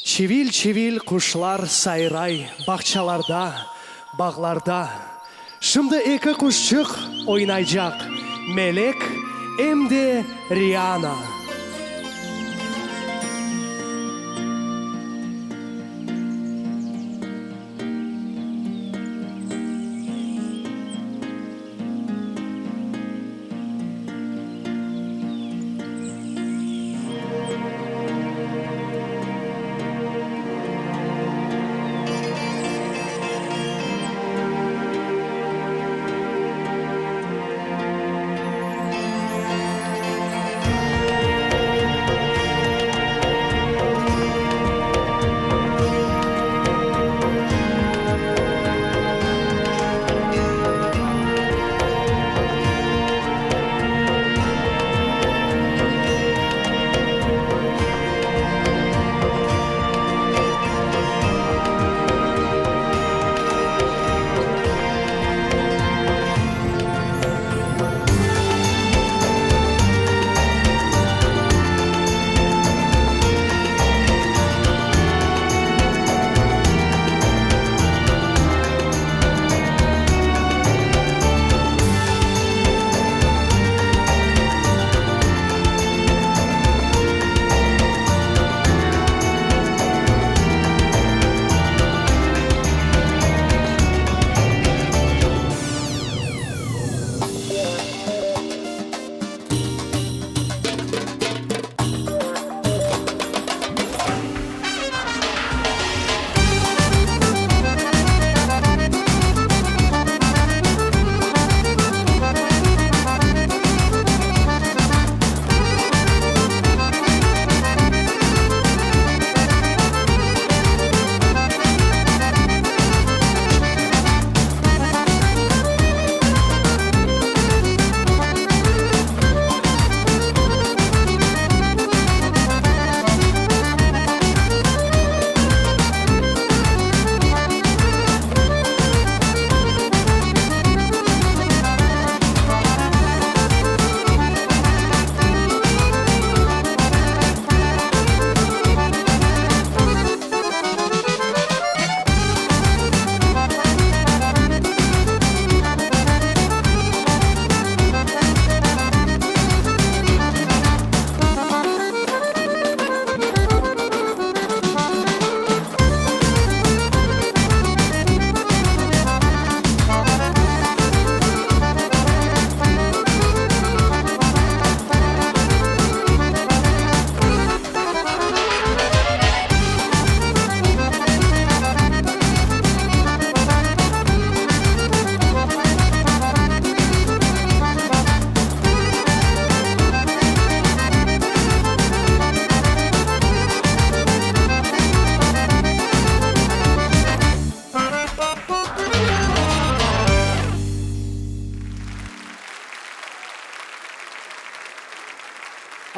Çivil-çivil quşlar sayray bağçalarda, bağlarda. Şimdi eki quşçıq oynaycaq, Melek em de Riana.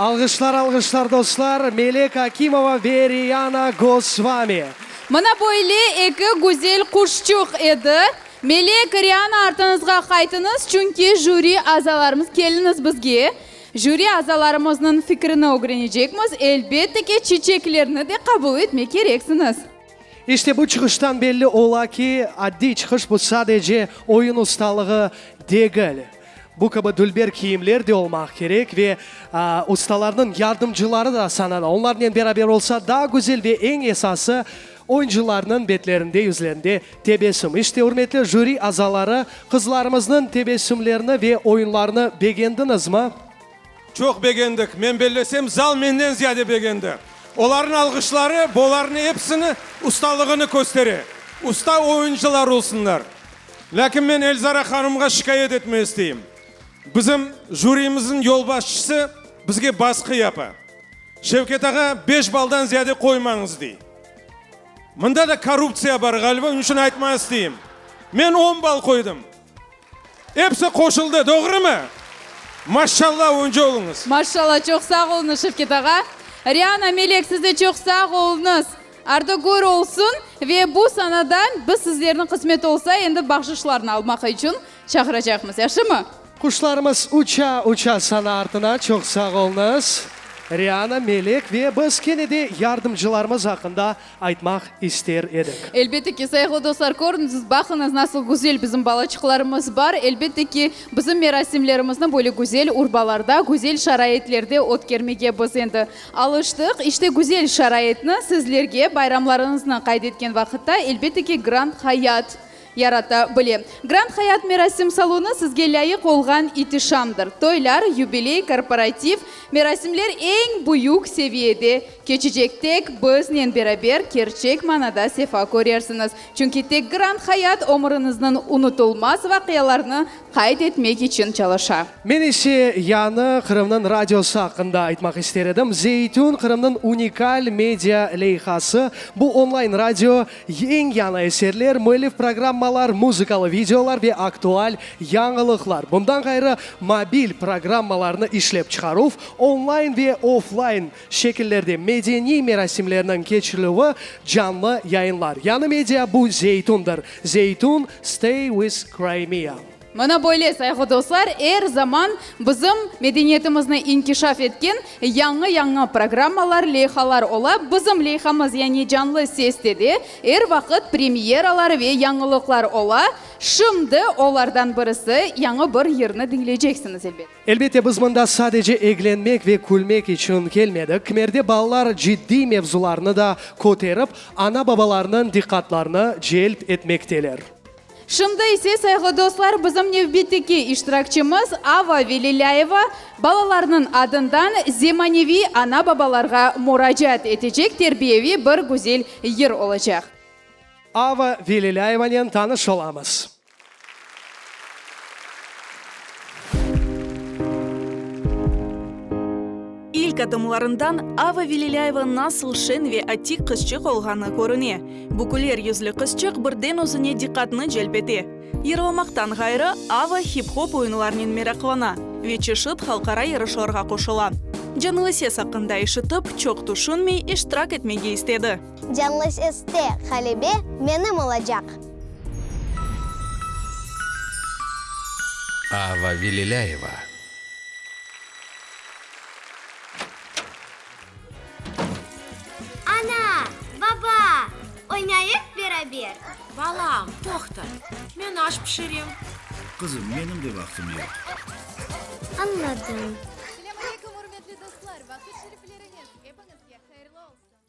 Alğışlar, alğışlar, dostlar, Melek Akimova ve Riyana Gosvami. Mına böyle eki güzel quşçuq edi. Melek, Riana artıñızğa qaytıñız, çünki jüri azalarımız, keliñiz bizge, jüri azalarımıznıñ fikrini ögrenecekmiz, elbette ki, çiçeklerni de qabul etmek kereksiñiz. İşte bu çıqıştan belli ola ki, addiy çıqış bu sadece oyun ustalığı degil. Bu kibi dülber kiyimler de olmaq kerek ve ustalarnıñ yardımcıları da sanada onlarnen beraber olsa daa güzel ve eñ esası oyuncılarnıñ betlerinde, yüzlerinde tebessüm. İşte, ürmetli jüri azaları, qızlarımıznıñ tebessümlerini ve oyunlarını begendiñizmi? Çoq begendik. Men bellesem, zal menden ziyade begendi. Olarnıñ alğışları bolarnı episini ustalığını köstere. Usta oyuncılar olsunlar. Lâkin men Elzara hanımğa şikâyet etme isteyim. Bizim jürimizniñ yolbaşçısı bizge basqı yapa. Şevket ağa, beş baldan ziyade qoymañız, dey. Mında da korruptsiya bar, ğaliba, onıñ içün aytmağa isteyim. Men on bal qoydım. Episi qoşuldı, doğrumı? Maşşalla, oyuncı oluñız. Maşşalla, çoq sağ oluñız, Şevket ağa. Riana, Melek, siz de çoq sağ oluñız. Ardı kör olsun ve bu sanada biz sizlerni qısmet olsa endi bahşışlarnı almaq içün çağıracaqmız, yahşımı? Quşlarımız uça, uça sana artına, çoq sağ oluñız, Riana, Melek ve biz kene de yardımcılarımız aqqında aytmaq ister edik. Elbette ki, sayğılı dostlar, körüñiz, baqıñız, nasıl güzel bizim balaçıqlarımız bar. Elbette ki, bizim merasimlerimizni böyle güzel urbalarda, güzel şaraitlerde ötkermege biz endi alıştıq. İşte, güzel şaraitni sizlerge bayramlarıñıznı qayd etken vaqıtta, elbette ki, Grand Hayat yarata bile. Grand Hayat merasim salonı sizge lâyıq olğan itişamdır. Toylar, yubiley, korporativ merasimler eñ büyük seviyede keçecek. Tek biznen beraber kerçek manada sefa körersiñiz. Çünki tek Grand Hayat ömüriñizniñ unutılmaz vaqialarını qayd etmek içün çalışa. Men ise yañı Qırımnıñ radiosı aqqında aytmaq ister edim. Zeytün, Qırımnıñ unikal media leyhası. Bu onlayn radio, eñ yañı eserler, müellif programmalar, muzıkalı videolar ve aktual yañılıqlar. Bundan ğayrı, mobil programmalarnı işlep çıqaruv, onlayn ve oflayn şekillerde medeniy merasimlerniñ keçirilüvi, canlı yayınlar. Yañı media bu Zeytündir. Zeytün, stay with Crimea. Mına böyle, sayğılı dostlar, er zaman bizim medeniyetimizni inkişaf etken yañı-yañı programmalar, leyhalar ola. Bizim leyhamız, yani Canlı Seste de er vaqıt premyeralar ve yañılıqlar ola. Şimdi olardan birisi, yañı bir yırnı diñleyceksiñiz, elbet. Elbette, biz mında sadece eglenmek ve külmek içün kelmedik. Kimerde balalar ciddiy mevzularnı da köterip, ana-babalarınıñ diqqatlarını celp etmekteler. Şimdi ise, sayğılı dostlar, bizim nevbetteki iştirakçimiz Ava Velilâyeva balalarnıñ adından zemaneviy ana-babalarğa muracaat etecek terbiyeviy bir güzel yır olacaq. Ava Velilâyevanen tanış olamız. İlk adımlarından Ava Velilâyeva nasıl şeñ ve atik qızçıq olğanı körüne. Bu küler yüzlü qızçıq birden özüne diqqatnı celp ete. Yırlamaqtan ğayrı, Ava hip-hop oyunlarnen meraqlana ve çeşit halqara yarışlarğa qoşula. Canlı ses aqqında eşitip, çoq tüşünmey iştirak etmege istedi. Canlı seste ğalebe menim olacaq! Ava Velilâyeva. Ana, baba, oynayıq beraber. Balam, toqta, men aş pişirem. Qızım, menim de vaqtım yoq. Añladım. Selâm aleyküm, ürmetli dostlar! Vaqıt şerifleriñiz epiñizge hayırlı olsun!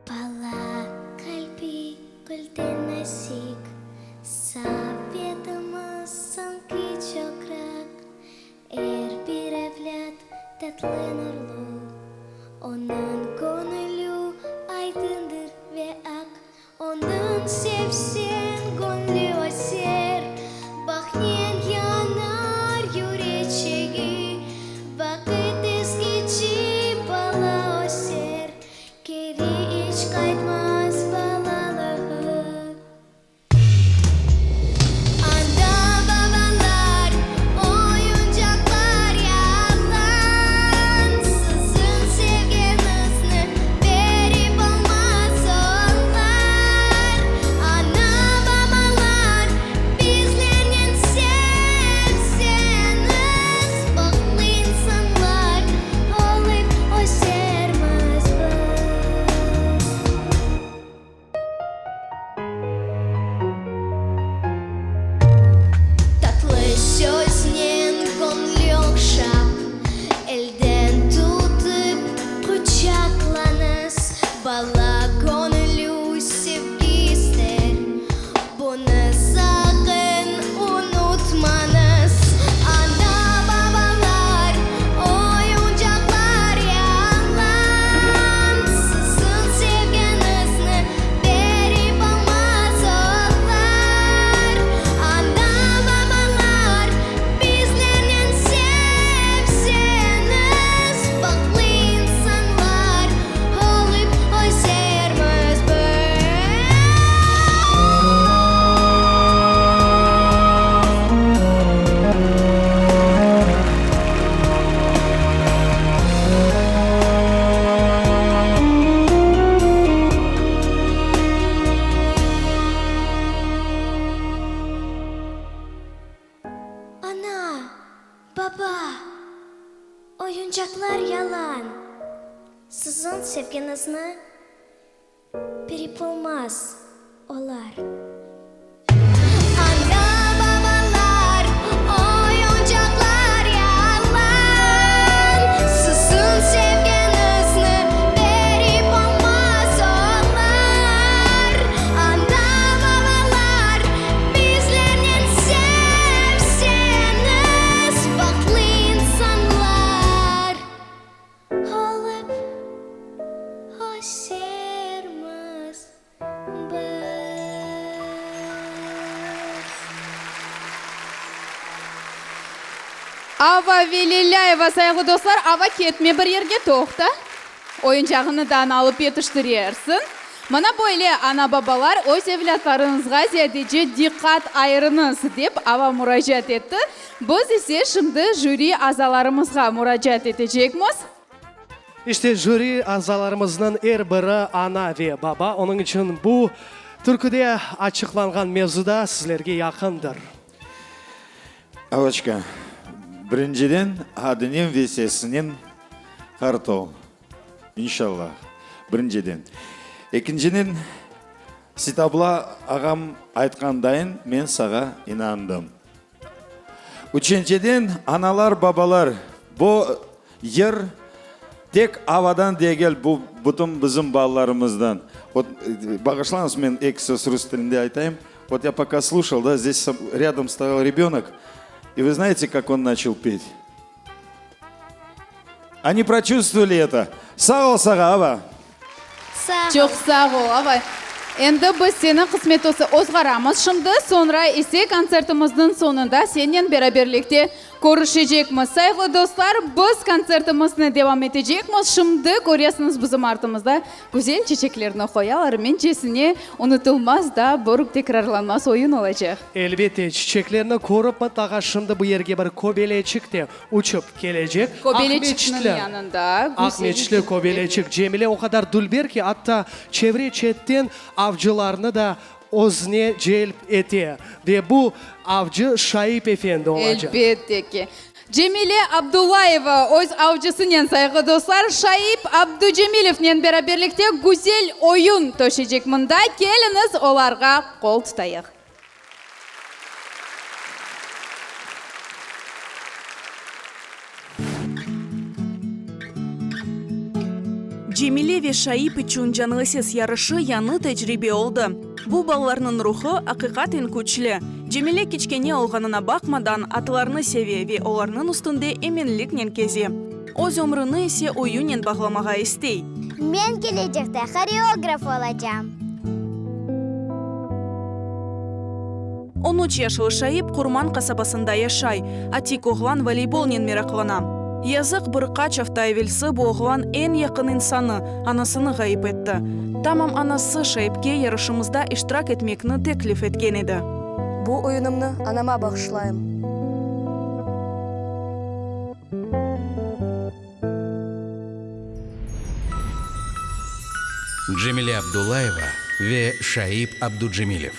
Bala qalbi gülden nazik, Sohbetimiz soñki çoqraq. Er bir evlât tatlı nurlu, Onıñ köñlü aydındır ve aq. Onıñ sevseñ göñlü öser, Bahtnen yanar yüreçegi, Vaqıt eski. Olar yalan. Siziñ sevgiñizni berip olmaz olar. Ana-babalar, oyuncaqlar yalan. Siziñ sevgiñizni berip olmaz olar. Ana-babalar, bizlernen sevseñiz, bahtlı insanlar olıp ösermiz biz. Ava Velilâyeva, sayğılı dostlar, Ava ketme bir yerge, toqta. Oyuncağını daa alıp yetiştirersiñ. Mına böyle, ana-babalar, öz evlâtlarıñızğa ziyadece diqqat ayırıñız, dep Ava muracaat etti. Biz ise şimdi jüri azalarımızğa muracaat etecekmiz. İşte, jüri azalarımıznıñ er biri ana ve baba, onıñ içün bu türküde açıqlanğan mevzu da sizlerge yaqındır. Avoçka, birinciden adınen ve sesinen qart ol, inşallah, birinciden. Ekinciden, Sitabla ağam aytqandayın, men sağa inandım. Üçünciden, analar, babalar, bu yır tek avadan degil, bu bütün bizim balalarımızdan. Vot, bağışlañız, men eki söz rus tilinde aytayım. Vot ya poka sluşal, da, zdes râdom stoyal rebönok, i vı znayete, kak on naçal pet? Oni proçuvstvovali eto. Sağ ol sağa, Ava. Çoq sağ ol, Ava. Endi biz seni qısmet olsa ozğaramız şimdi, soñra ise kontsertimizniñ soñunda sennen beraberlikte körüşecekmiz. Sayğılı dostlar, biz kontsertimizni devam etecekmiz. Şimdi köresiñiz bizim artımızda Güzel çeçeklerni qoyalar, mencesine, unutılmaz da bir tekrarlanmaz oyun olacaq. Elbette, çiçeklerni körip mıtlaqa şimdi bu yerge bir kobeleçik de uçıp kelecek. Kobeleçikniñ yanında güzel Aqmeçitli kobeleçik Cemile o qadar dülber ki, atta çevre-çetten avcılarnı da özüne celp ete. Ve bu avcı Şaip efendi olacaq. Elbette ki. Cemile Abdullayeva öz avcısınen, sayğılı dostlar, Şaip Abducemilevnen beraberlikte güzel oyun töşecek mında. Keliñiz, olarğa qol tutayıq. Cemile ve Şaip içün canlı ses yarışı yañı tecribe oldı. Bu balalarnıñ ruhu aqiqaten küçlü. Cemile kiçkene olğanına baqmadan, atlarnı seve ve olarnıñ üstünde eminliknen keze. Öz ömrüni ise oyunnen bağlamağa istey. Men kelecekte horeograf olacam. On üç yaşlı Şaip Qurman qasabasında yaşay. Atik oğlan voleybolnen meraqlana. Yazıq, bir qaç afta evelsi bu oğlan eñ yaqın insanı, anasını ğayıp etti. Tamam anası Şaipke yarışımızda iştirak etmekni teklif etken edi. Bu oyunımnı anama bağışlayım. Cemile Abdulayeva ve Şaip Abducemilev.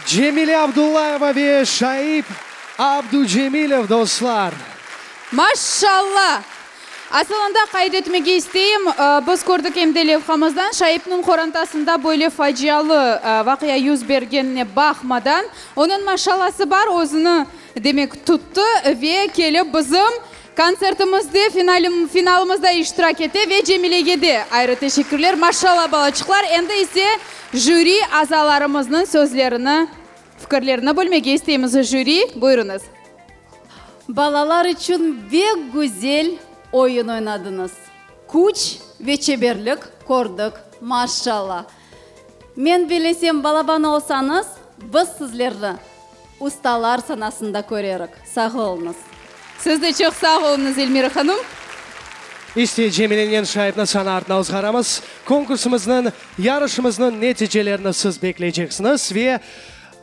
Cemile Abdullayeva ve Şaip Abducemilev, dostlar! Maşşalla! Asılında qayd etmege isteyim, biz kördik em de levhamızdan, Şaipniñ qorantasında böyle facialı vaqia yüz bergenine baqmadan, onıñ maşşallası bar, özüni, demek, tuttı ve kelip bizim kontsertimizde, finalımızda iştirak ete ve Cemilege de ayrı teşekkürler. Maşşalla, balaçıqlar! Endi ise jüri azalarımıznıñ sözlerini, fikirlerini bilmege isteymiz. Jüri, buyurıñız. Balalar içün bek güzel oyun oynadıñız. Küç ve çeberlik kördik, maşşalla. Men bilesem, balaban olsañız, biz sizlerni ustalar sanasında körerik. Sağ oluñız. Siz de çoq sağ oluñız, Elmira hanım. İşte, Cemilenen Şaipni sana artına ozğaramız. Konkursımıznıñ, yarışımıznıñ neticelerini siz bekleyceksiñiz ve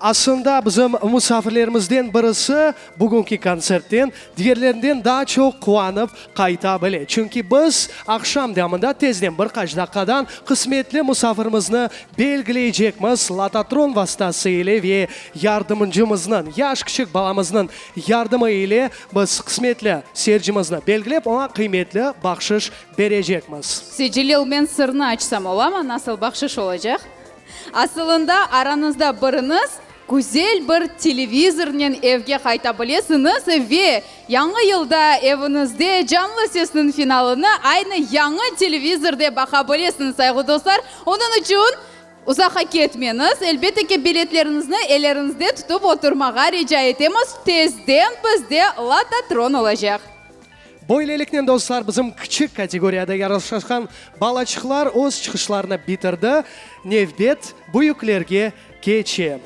Aslında bizim musafirlerimizden birisi bugünki kontsertten digerlerinden daa çoq quvanıp qayta bile. Çünki biz aqşam devamında tezden bir qaç daqqadan qısmetli musafirimizni belgileycekmiz lototron vastası ile ve yardımcımıznıñ, yaş kiçik balamıznıñ yardımı ile biz qısmetli seyircimizni belgilep, oña qıymetli bahşış berecekmiz. Secelil, men sırnı açsam olamı, nasıl bahşış olacaq? Asılında, arañızda biriñiz güzel bir televizornen evge qayta bilesiñiz ve Yañı yılda eviñizde Canlı sesniñ finalını aynı yañı televizorde baqa bilesiñiz, sayğılı dostlar. Onıñ içün uzaqqa ketmeñiz, elbette ki, biletleriñizni elleriñizde tutıp oturmağa rica etemiz, tezden bizde lototron olacaq. Böyleliknen, dostlar, bizim kiçik kategoriyada yarışqan balaçıqlar öz çıqışlarını bitirdi, nevbet büyüklerge keçe.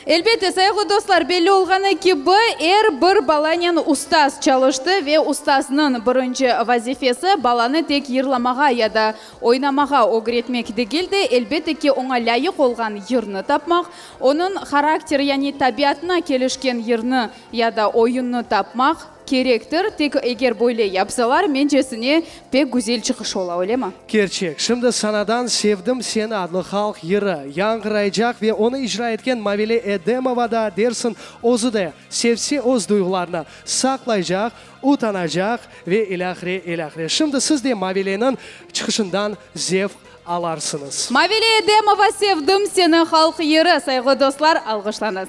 Elbette, sayğılı dostlar, belli olğanı kibi, er bir balanen ustaz çalıştı ve ustaznıñ birinci vazifesi balanı tek yırlamağa ya da oynamağa ögretmek degil de, elbette ki, oña lâyıq olğan yırnı tapmaq, onıñ harakteri, yani tabiatına kelişken yırnı ya da oyunnı tapmaq. Kerektir, tek eger böyle yapsalar, mencesine, pek güzel çıqış ola, öylemi? Kerçek, şimdi sanadan Sevdim seni adlı halq yırı yañğıraycaq ve onı icra etken Mavile Edemova da dersin özü de sevse öz duyğularını saqlaycaq, utanacaq ve ilâhre, ilâhre. Şimdi siz de Mavileniñ çıqışından zevq alarsıñız. Mavile Edemova Sevdim seni halq yırı, sayğılı dostlar, alğışlañız.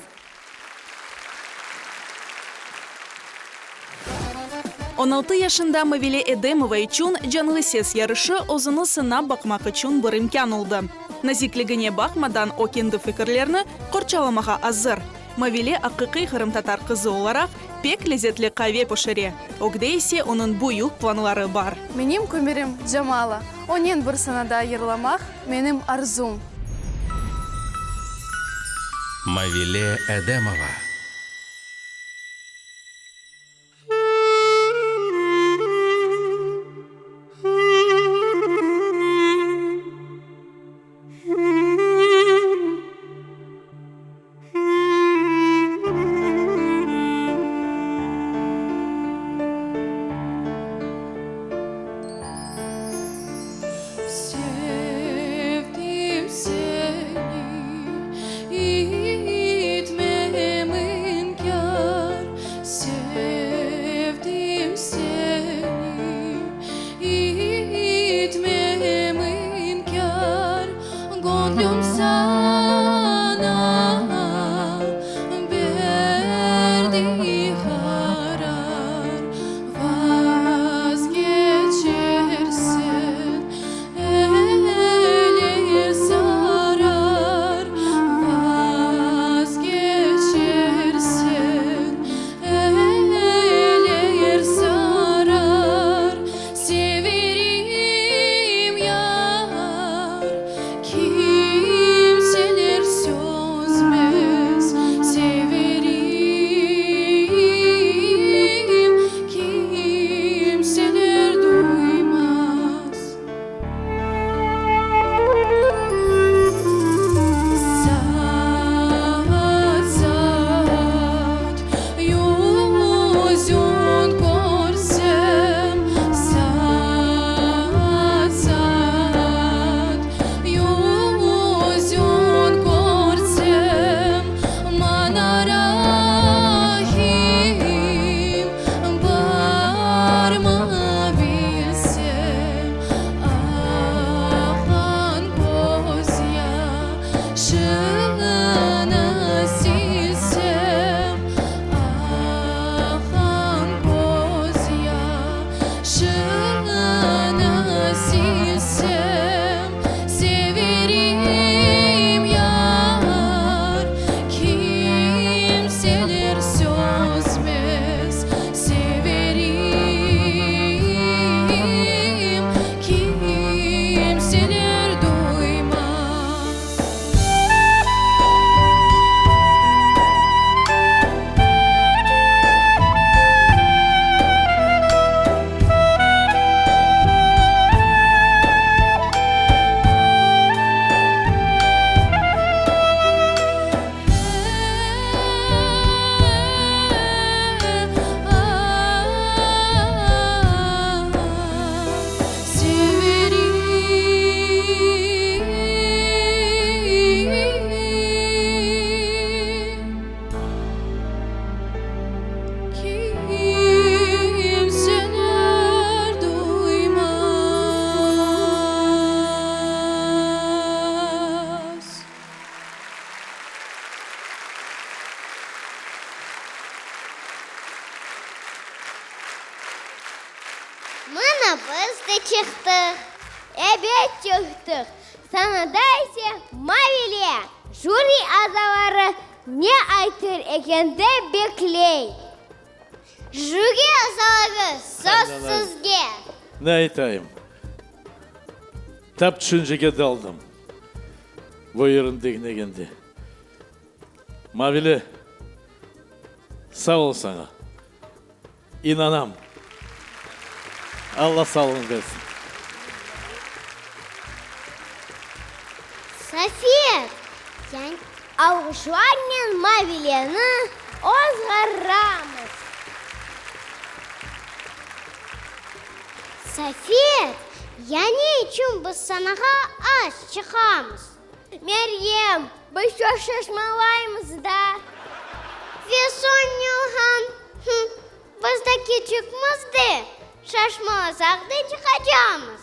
16 yaşında Mavile Edemova içün Canlı ses yarışı özüni sınap baqmaq içün bir imkân oldı. Nazikligine baqmadan, o kendi fikirlerini qorçalamağa azır. Mavile aqiqiy qırımtatar qızı olaraq, pek lezetli qave pişire. Ögde ise onıñ büyük planları bar. Menim kumirim Camala. Onen bir sanada yırlamaq menim arzum. Mavile Edemova. Mına biz de çıqtıq. Ebet çıqtıq. Sanada ise Mavile, jüri azaları ne aytır eken dep bekley. Jüri azaları, söz sizge. Ne aytayım? Tap tüşüncege daldım bu yırnı diñlegende. Mavile, sağ ol saña. İnanam. Alla sağlığıñ bersin. Safet, yani alğışlarnen Mavileni ozğaramız. Safet, ya ne içün biz sanağa az çıqamız? Meryem, biz çoq şaşmalaymız da. Ve soñ ne olğan? Hım, biz de küçükmiz de, şaşmalasaq da çıqacamız.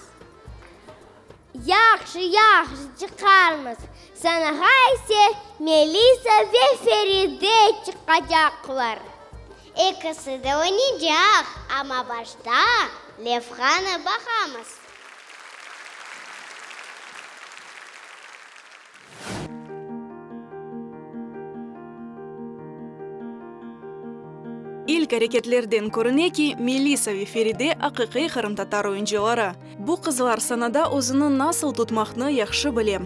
Yahşı, yahşı, çıqarmız. Sanağa ise Melisa ve Feride çıqacaqlar. Ekisi de oynaycaq, amma başta levhanı baqamız. İlk areketlerden körüne ki, Melisa ve Feride aqiqiy qırımtatar oyuncıları. Bu qızlar sanada özüni nasıl tutmaqnı yahşı bile.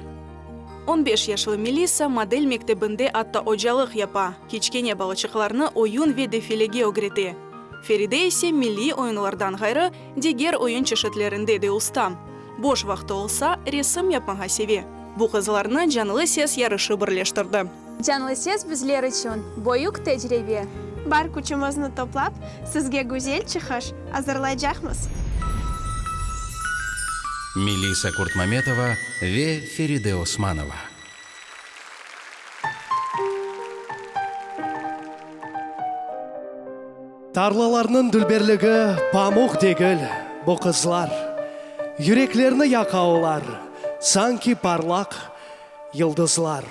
On beş yaşlı Melisa model mektebinde atta ocalıq yapa, kiçkene balaçıqlarnı oyun ve defilege ögrete. Feride ise milliy oyunlardan ğayrı, diger oyun çeşitlerinde de usta. Boş vaqtı olsa, resim yapmağa seve. Bu qızlarnı Canlı ses yarışı birleştirdi. Canlı ses bizler içün böyük tecribe. Bar küçümizni toplap, sizge güzel çıqış azırlaycaqmız. Melisa Kurtmametova ve Feride Osmanova. Tarlalarnıñ dülberligi pamuq degil, bu qızlar. Yüreklerni yaqa olar, sanki parlaq yıldızlar.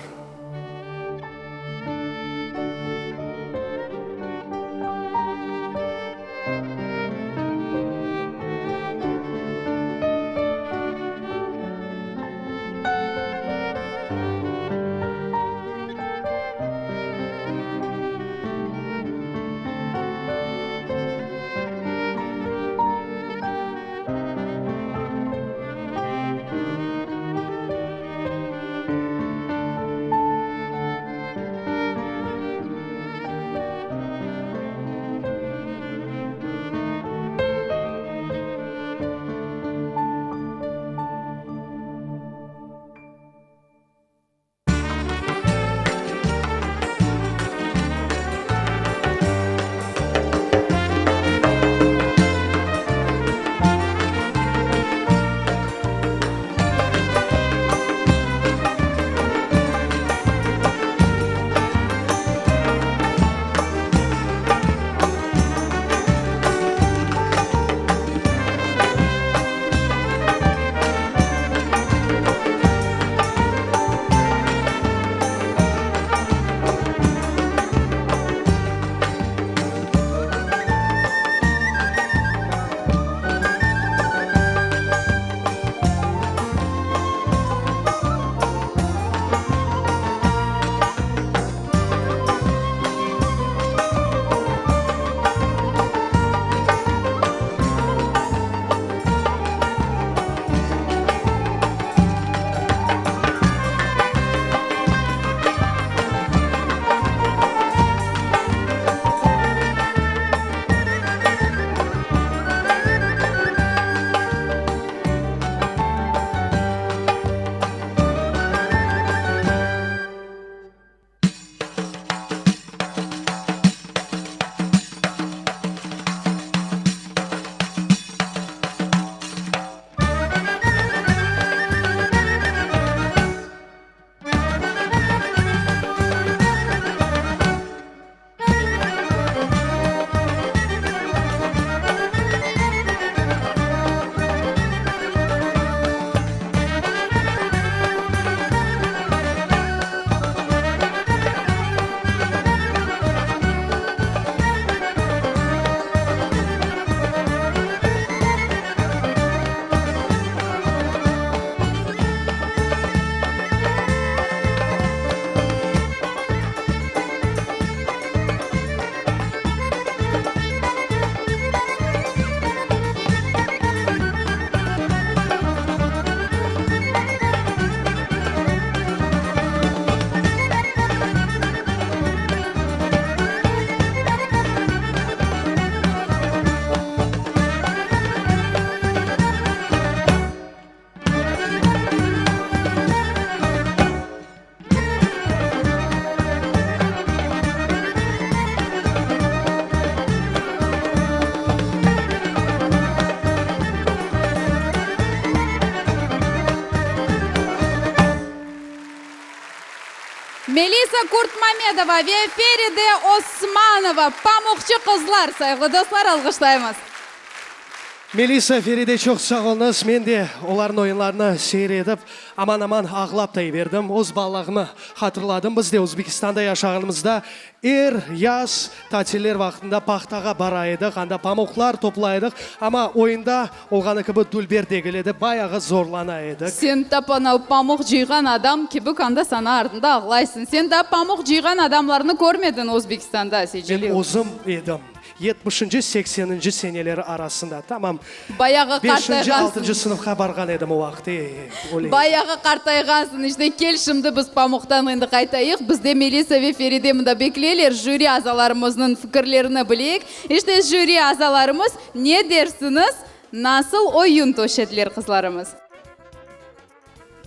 Melisa Kurtmamedova ve Feride Osmanova, Pamuqçı qızlar, sayğılı dostlar, alğışlaymız. Melisa, Feride çoq sağ oluñız. Men de olarnıñ oyunlarını seyir etip, aman-aman ağlap da yiberdim. Öz balalığımı hatırladım. Biz de Özbekistanda yaşağanımızda Er yaz tatiller vaqtında pahtağa bara edik, anda pamuqlar toplay edik, amma oyunda olğanı kibi dülber degil edi, bayağı zorlana edik. Sen tap anav pamuq cıyğan adam kibik anda sana artında ağlaysıñ. Sen daa pamuq cıyğan adamlarnı körmediñ Özbekistanda, Seyceliyev. Men özüm edim. Yetmişinci, sekseninci seneleri arasında, tamam Bayağı beşinci, qartayğansıñ. altıncı sınıfqa barğan edim o vaqıt, e, öyle edi. Bayağı qartayğansıñ, işte, kel şimdi biz pamuqtan endi qaytayıq. Bizde Melisa ve Feride mında bekleyler, jüri azalarımıznıñ fikirlerini bileyik. İşte, jüri azalarımız, ne dersiñiz, nasıl oyun töşediler qızlarımız?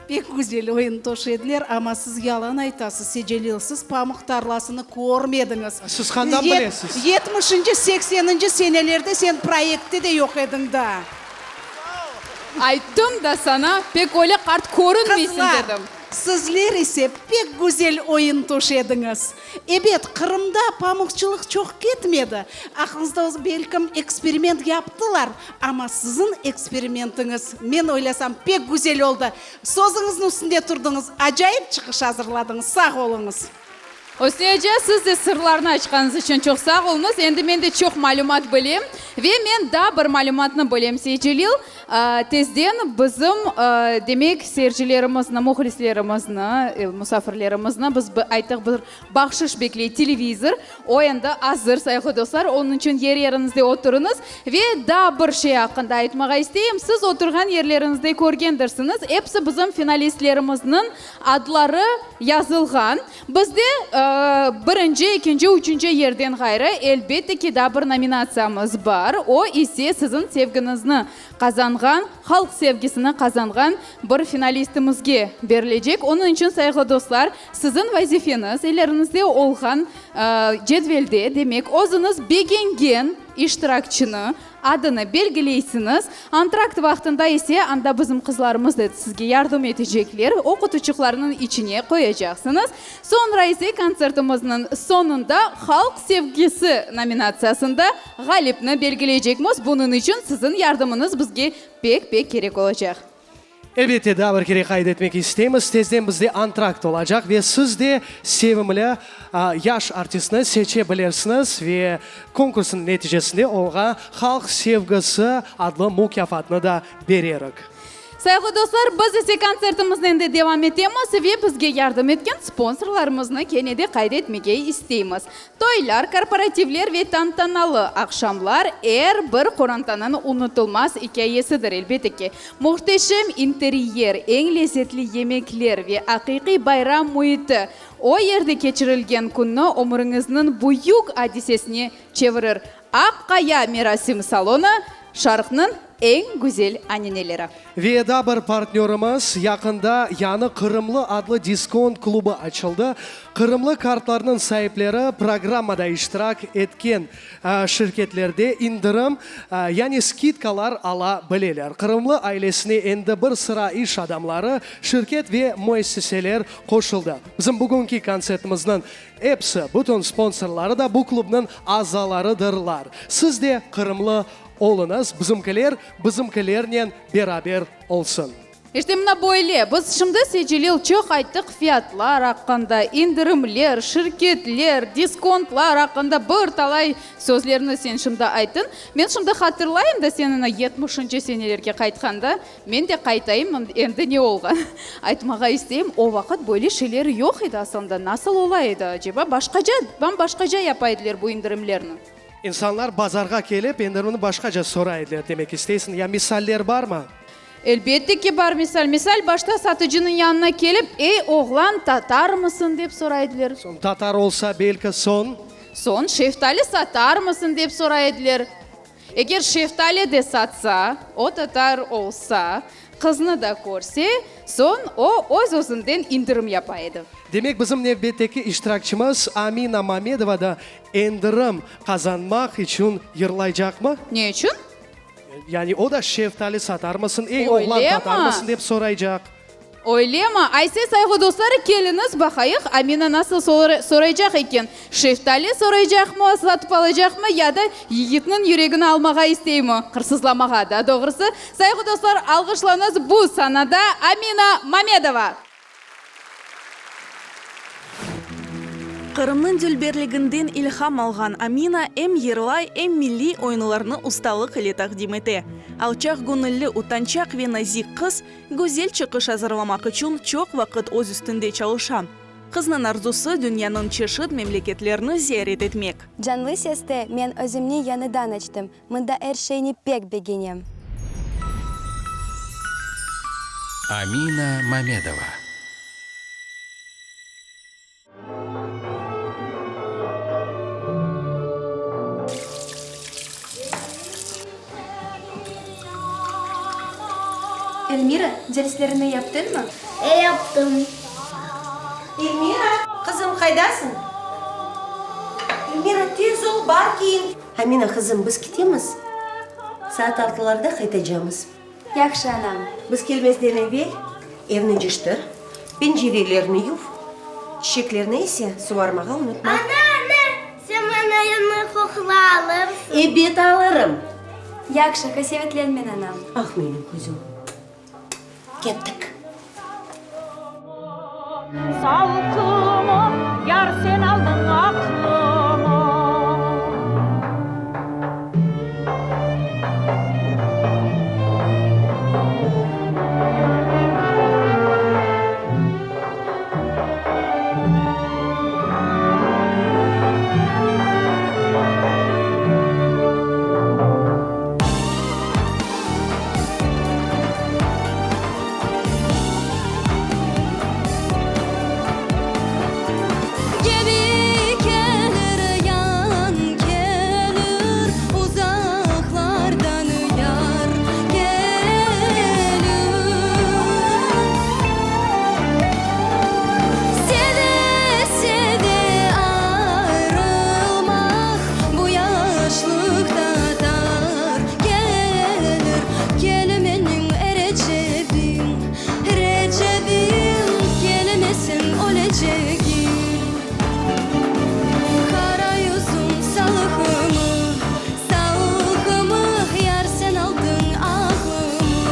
Pek güzel oyun toşediler, amma siz yalan aytasız, Secelil, siz pamıq tarlasını körmediñiz. Siz qandan bilesiz? Yetmişinci, sekseninci senelerde sen proyektte de yoq ediñ daa. Ayttım da sana, pek öyle qart körünmeysiñ dedim. Qızlar, sizler ise pek güzel oyun toşediñiz. Ebet, Qırımda pamuqçılıq çoq ketmedi. Aqlıñızda olsa, belkim, eksperiment yaptılar, amma siziñ eksperimentiñiz, men oylasam, pek güzel oldı. Sözüñizniñ üstünde turdıñız, acayip çıqış azırladıñız. Sağ oluñız. Ösne oca, siz de sırlarnı açqanıñız içün çoq sağ oluñız. Endi men de çoq malümat bilem. Ve men daa bir malümatnı bilem, Seycelil. Tezden bizim, demek, seyircilerimizni, mühlislerimizni, musafirlerimizni biz aytıq bir bahşış bekley, televizor. O endi azır, sayğılı dostlar, onıñ içün yer-yeriñizde oturıñız. Ve daa bir şey aqqında aytmağa isteyim, siz oturğan yerleriñizde körgendirsiñiz, episi bizim finalistlerimizniñ adları yazılğan. Bizde birinci, ekinci, üçünci yerden ğayrı, elbette ki, daa bir nominatsiyamız bar, o ise siziñ sevgiñizni qazanğan, halq sevgisini qazanğan bir finalistimizge berilecek. Onıñ içün, sayğılı dostlar, siziñ vazifeñiz, elleriñizde olğan cedvelde, demek, özüñiz begengen iştirakçini, Adını belgileysiñiz. Antrakt vaqtında ise anda bizim qızlarımız da sizge yardım etecekler, o qutuçıqlarnıñ içine qoyacaqsıñız. Soñra ise kontsertimizniñ soñunda Halq sevgisi nominatsiyasında ğalipni belgileycekmiz. Bunıñ içün siziñ yardımıñız bizge pek-pek kerek olacaq. Elbette, daa bir kere qayd etmek isteymiz, tezden bizde antrakt olacaq ve siz de sevimli yaş artistni seçe bilersiñiz ve konkursnıñ neticesinde oña Halq sevgisi adlı mukâfatnı da bererik. Sayğılı dostlar, biz ise kontsertimizni endi devam etemiz ve bizge yardım etken sponsorlarımıznı kene de qayd etmege isteymiz. Toylar, korporativler ve tantanalı aqşamlar er bir qorantanıñ unutılmaz ikâyesidir, elbette ki. Mühteşem interyer, eñ lezetli yemekler ve aqiqiy bayram müiti o yerde keçirilgen künni ömüriñizniñ büyük adisesine çevirir. Aq Qaya merasim salonı, Şarqnıñ eñ güzel aneneleri. Ve daa bir partnörımız, yaqında yañı Qırımlı adlı diskont klubı açıldı. Qırımlı kartlarnıñ saipleri programmada iştirak etken şirketlerde indirim, yani skidkalar ala bileler. Qırımlı ailesine endi bir sıra iş adamları, şirket ve müessiseler qoşuldı. Bizim bugünki kontsertimizniñ episi, bütün sponsorları da bu klubnıñ azalarıdırlar. Siz de Qırımlı Oluñız, bizimkiler bizimkilernen beraber olsun. İşte mına böyle, biz şimdi Secelil çoq ayttıq fiyatlar aqqında, indirimler, şirketler, diskontlar aqqında bir talay sözlerni sen şimdi ayttıñ. Men şimdi hatırlayım da sen yetmişinci senelerge qaytqanda, men de qaytayım, endi ne olğan aytmağa isteyim, o vaqıt böyle şeyler yoq edi aslında, nasıl ola edi aceba, başqaca, bam-başqaca yapa ediler bu indirimlerni. İnsanlar bazarğa kelip, endirimni başqaca soray ediler demek isteysiñ. Ya misaller barmı? Elbette ki, bar misal. Misal, başta satıcınıñ yanına kelip, Ey, oğlan, tatarmısıñ? dep soray ediler. Soñ tatar olsa, belki, soñ? Soñ şeftali satarmısıñ? dep soray ediler. Eger şeftali de satsa, o tatar olsa, qıznı da körse, soñ o öz-özünden indirim yapa edi. Demek, bizim nevbetteki iştirakçimiz Amina Mamedova da Endirim qazanmaq içün yırlaycaqmı? Ne içün? Yani o da şeftali satarmısın, ey oğlan Öylemi? tatarmısın dep soraycaq. Öylemi? Ayse, sayğılı dostlar, keliñiz, baqayıq, Amina nasıl soraycaq eken? Şeftali soraycaqmı, satıp alacaqmı ya da yigitniñ yüregini almağa isteymi, qırsızlamağa, daa doğrusı? Sayğılı dostlar, alğışlañız, bu sanada Amina Mamedova! Qırımnıñ dülberliginden ilham alğan Amina em yırlay, em milliy oyunlarnı ustalıq ile taqdim ete. Alçaq göñülli, utançaq ve nazik qız güzel çıqış azırlamaq içün çoq vaqıt öz üstünde çalışa. Qıznıñ arzusı, dünyanıñ çeşit memleketlerini ziyaret etmek. Canlı seste men özümni yañıdan açtım, mında er şeyni pek begenem. Amina Mamedova. Elmira, derslerini yaptıñmı? E, yaptım. Elmira, qızım, qaydasıñ? Elmira, tez ol, bar kiyin. Amina, qızım, biz ketemiz. Saat altılarda qaytacamız. Yahşı, anam. Biz kelmezden evel evni cıştır, pencerelerni yuv, çiçeklerni ise suvarmağa unutma. Ana, ana, sen maña yañı qoqla alırsıñ? Ebet alırım. Yahşı, qasevetlenme, anam. Ah, menim quzum. Kettik. Salqımı, yar sen aldıñ aqlımı. Gemi kelir, yan kelir, uzaqlardan yar kelir. Seve-seve ayrılmaq bu yaşlıqta tar kelir. Kel menim Erecepim, Recepim, kelmeseñ ölecegim. Qara yüzüm salğımı, salğımı, yar sen aldıñ aqlımı.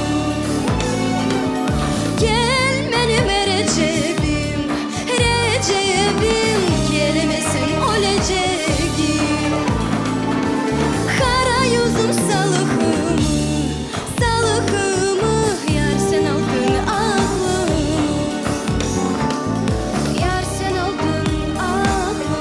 Kel menim Erecepim, Recepim, kelmeseñ ölecegim. Qara yüzüm salğımı, salğımı, yar sen aldıñ aqlımı, yar sen aldıñ aqlımı.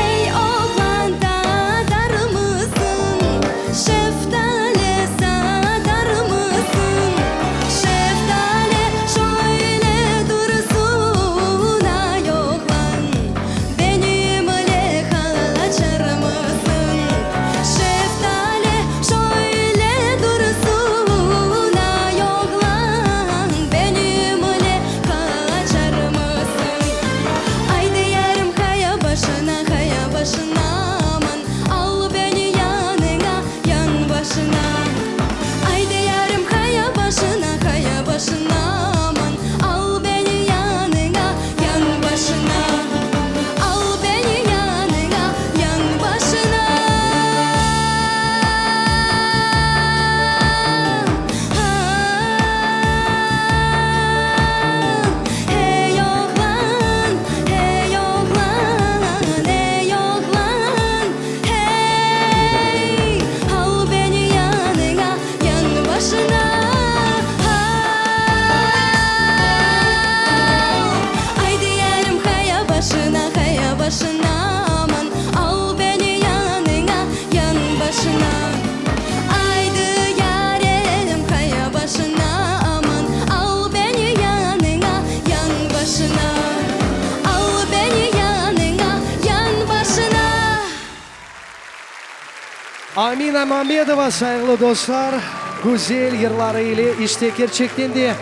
Ey, oğlan, tatarmısıñ? Şeftali satarmısıñ? Şeftali şöyle tursun, ay, oğlan, benimle qaçarmısıñ? Şeftali şöyle tursun, ay, oğlan, benimle qaçarmısıñ? Aydı, yarım, qaya başına, qaya başına, aman, al beni yanıña, yan başına. Aydı, yarım, qaya başına, qaya başına, aman, al beni yanıña, yan başına. Al beni yanıña, yan başına. Ey, oğlan, ey, oğlan, ey, oğlan, hey, al beni yanıña, yan başına, al. Aydı, yarım, qaya başına, qaya başına, aman, al beni yanıña, yan başına. Aydı, yarem, qaya başına, aman, al beni yanıña, yan başına. Al beni yanıña, yan başına. Amina Mamedova, sayğılı dostlar, güzel yırları ile, işte, kerçekten de,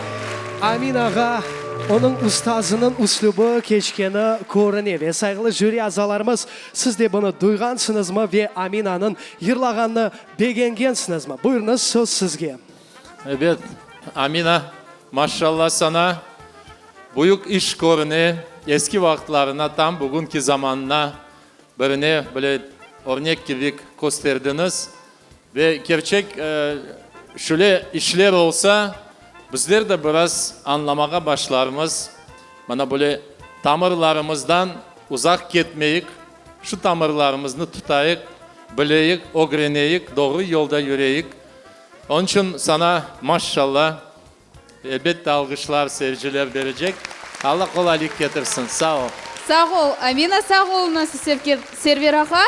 Aminağa. Onıñ ustazınıñ üslübi keçkeni körüne. Ve sayğılı jüri azalarımız, siz de bunı duyğansıñızmı ve Aminanıñ yırlağanını begengensiñizmi? Buyurıñız, söz sizge. Ebet, Amina, maşşalla saña, büyük iş körüne, eski vaqıtlarına, tam bugünki zamanına birine bile örnek kibi kösterdiñiz. Ve kerçek şöyle işler olsa, bizler de biraz añlamağa başlarmız, mana böyle tamırlarımızdan uzaq ketmeyik, şu tamırlarımıznı tutayıq, bileyik, ögreneyik, doğru yolda yüreyik. Onıñ içün saña maşşalla, elbette alğışlar seyirciler berecek. Alla qolaylıq ketirsin. Sağ ol. Sağ ol, Amina, sağ oluñız, Server ağa.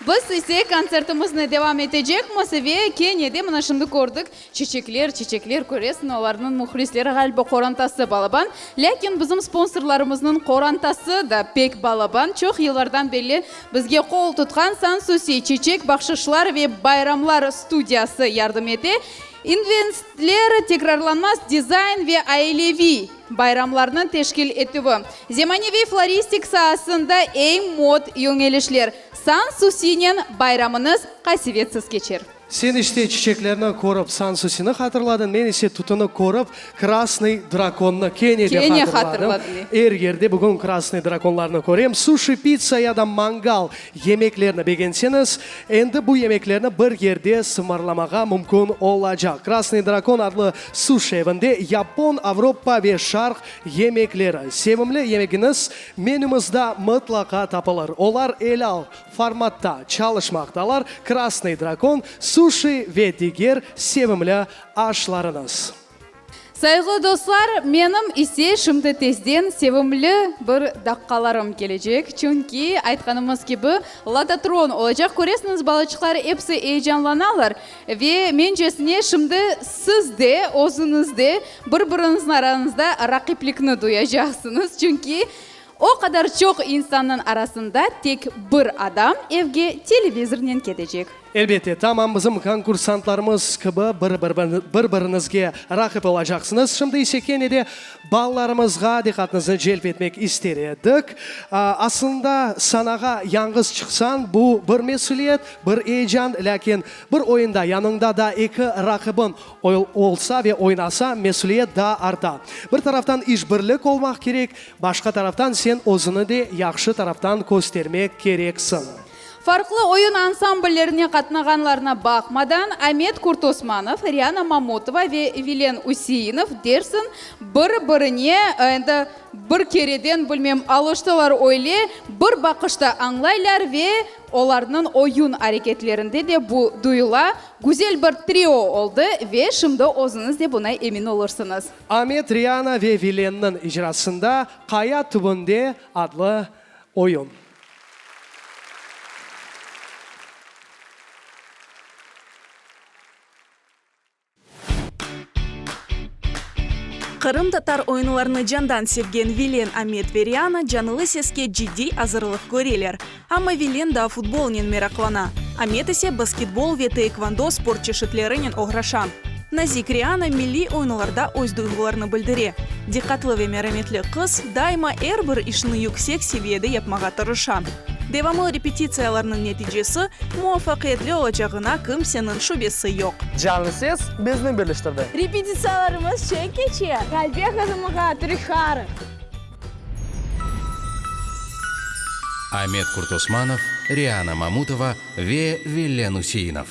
Biz ise kontsertimizni devam etecekmiz ve kene de mına şimdi kördik, çeçekler, çeçekler, köresiñ, olarnıñ mühlisleri, ğaliba, qorantası balaban. Lâkin bizim sponsorlarımıznıñ qorantası da pek balaban, çoq yıllardan berli bizge qol tutqan Sansusi çeçek bahşışlar ve bayramlar studiyası yardım ete. İnventler, tekrarlanmaz dizayn ve aileviy bayramlarnıñ teşkil etüvi, zemaneviy floristik saasında eñ mod yöñelişler. Sansusinen bayramıñız qasevetsiz keçer. Sen işte çiçeklerni körip Sansusini hatırladıñ, men ise tütüni körip Krasnıy drakonnı kene de Kene hatırladım. hatırladıñ. Er yerde bugün Krasnıy drakonlarnı körem. Suşi, pitsa ya da mangal yemeklerini begenseñiz, endi bu yemeklerni bir yerde sımarlamağa mümkün olacaq. Krasnıy drakon adlı suşi evinde yapon, avropa ve şarq yemekleri. Sevimli yemegiñiz menümizda mıtlaqa tapılır. Olar elâl formatta çalışmaqtalar, Krasnıy drakon, suşi ve diger sevimli aşlarıñız. Sayğılı dostlar, menim ise şimdi tezden sevimli bir daqqalarım kelecek, çünki, aytqanımız kibi, lototron olacaq. Köresiñiz, balaçıqlar episi eyecanlanalar ve mencesine, şimdi siz de, özüñiz de bir-biriñizniñ arañızda raqiplikni duyacaqsıñız, çünki o qadar çoq insannıñ arasında tek bir adam evge televizornen ketecek. Elbette, tamam bizim konkursantlarımız kibi bir-biriñizge raqip olacaqsıñız. Şimdi ise kene de balalarımızğa diqqatıñıznı celp etmek ister edik. Aslında, sanağa yañğız çıqsañ, bu bir mesüliyet, bir eyecan, lâkin bir oyunda yanıñda da eki raqibiñ olsa ve oynasa, mesüliyet daa arta. Bir taraftan işbirlik olmaq kerek, başqa taraftan sen özüni de yahşı taraftan köstermek kereksiñ. Farqlı oyun ansambllerine qatnağanlarına baqmadan, Amet Kurtosmanov, Riana Mamutova ve Vilen Üseinov dersiñ bir-birine endi bir kereden, bilmem, alıştılar öyle, bir baqışta añlaylar ve olarnıñ oyun areketlerinde de bu duyula. Güzel bir trio oldı ve şimdi özüñiz de buna emin olursıñız. Amet, Riana ve Vilenniñ icrasında Qaya tübünde adlı oyun. Qırımtatar oyunlarını candan sevgen Vilen, Amet ve Riana canlı seske ciddiy azırlıq köreler. Amma Vilen daa futbolnen meraqlana, Amet ise basketbol ve taekvondo sport çeşitlerinen oğraşa. Nazik Riana milliy oyunlarda öz duyğularını bildire. Diqqatlı ve merametli qız daima er bir işni yüksek seviyede yapmağa tırışa. Devamlı repetitsiyalarnıñ neticesi muvafaqiyetli olacağına kimseniñ şübesi yoq. Canlı ses bizni birleştirdi. Repetitsiyalarımız şeñ keçe. Ğalebe qazanmağa tırışarıq. Amet Kurtosmanov, Riana Mamutova ve Vilen Useinov.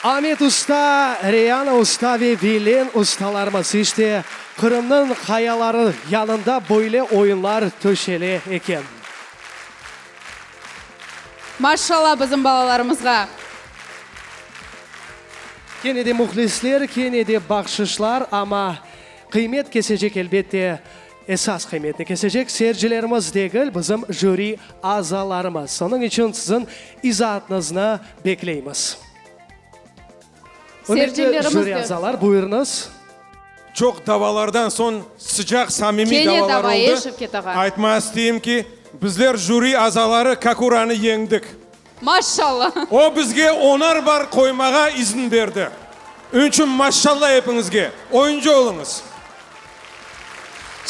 Amet usta, Reyana usta ve Vilen ustalarımız, işte, Qırımnıñ qayaları yanında böyle oyunlar töşele eken. Maşşalla bizim balalarımızğa! Kene de mühlisler, kene de bahşışlar, amma qıymet kesecek, elbette, esas qıymetni kesecek seyircilerimiz degil, bizim jüri azalarımız. Sonıñ içün siziñ izaatınıznı bekleymiz. Ürmetli jüri azalar, buyurıñız. Çoq davalardan soñ sıcaq, samimiy Kene davalar dava, e, oldı. Şevket ağa? Aytmağa isteyim ki, bizler jüri azaları Kakuranı yeñdik. Maşşalla! O bizge onar bar qoymağa izin berdi. Ünçün maşşalla epiñizge! Oyuncı oluñız!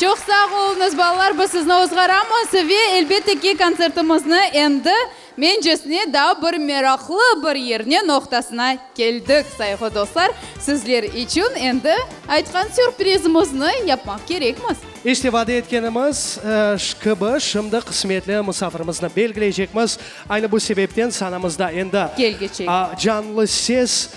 Çoq sağ oluñız, balalar, biz sizni ozğaramız ve, elbette ki, kontsertimizni endi, mencesine, daa bir meraqlı bir yerine, noqtasına keldik, sayğı dostlar. Sizler içün endi aytqan sürprizimizni yapmaq kerekmiz. İşte, vade etkenimiz kibi, şimdi qısmetli musafirimizni belgileycekmiz. Aynı bu sebepten sanamızda endi canlı ses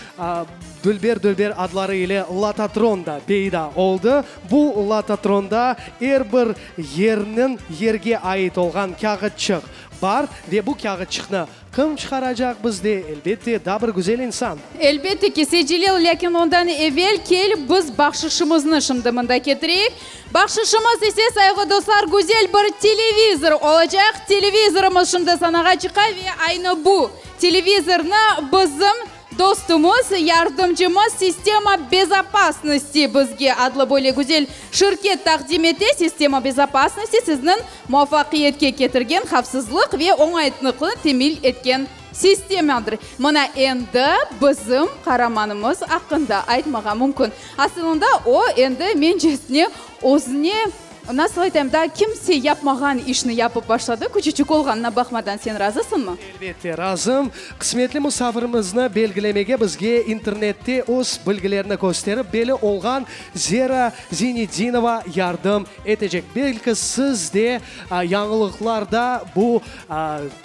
dülber-dülber adları ile lototron da peyda oldı. Bu lototronda er bir yerniñ yerge ait olğan kâğıtçıq bar ve bu kâğıtçıqnı Kim çıqaracaq bizde, elbette, daa bir güzel insan. Elbette ki, Seycelil, lâkin ondan evel kel, biz bahşışımıznı şimdi mında ketireyik. Bahşışımız ise, sayğılı dostlar, güzel bir televizor olacaq. Televizorımız şimdi sanağa çıqa ve aynı bu televizornı bizim Dostumız, yardımcımız Sistema bezopasnosti bizge adlı böyle güzel şirket taqdim ete. Sistema bezopasnosti sizniñ muvafaqiyetke ketirgen havfsızlıq ve oñaytlıqnı temil etken sistemadır. Mına endi bizim qaramanımız aqqında aytmağa mümkün. Asılında o endi mencesine özüne, nasıl aytayım, daa kimse yapmağan işni yapıp başladı, küçüçük olğanına baqmadan. Sen razısıñmı? Elbette, razım. Qısmetli musafirimizni belgilemege bizge internette öz bilgilerini kösterip belli olğan Zera Zinedinova yardım etecek. Belki siz de yañılıqlarda bu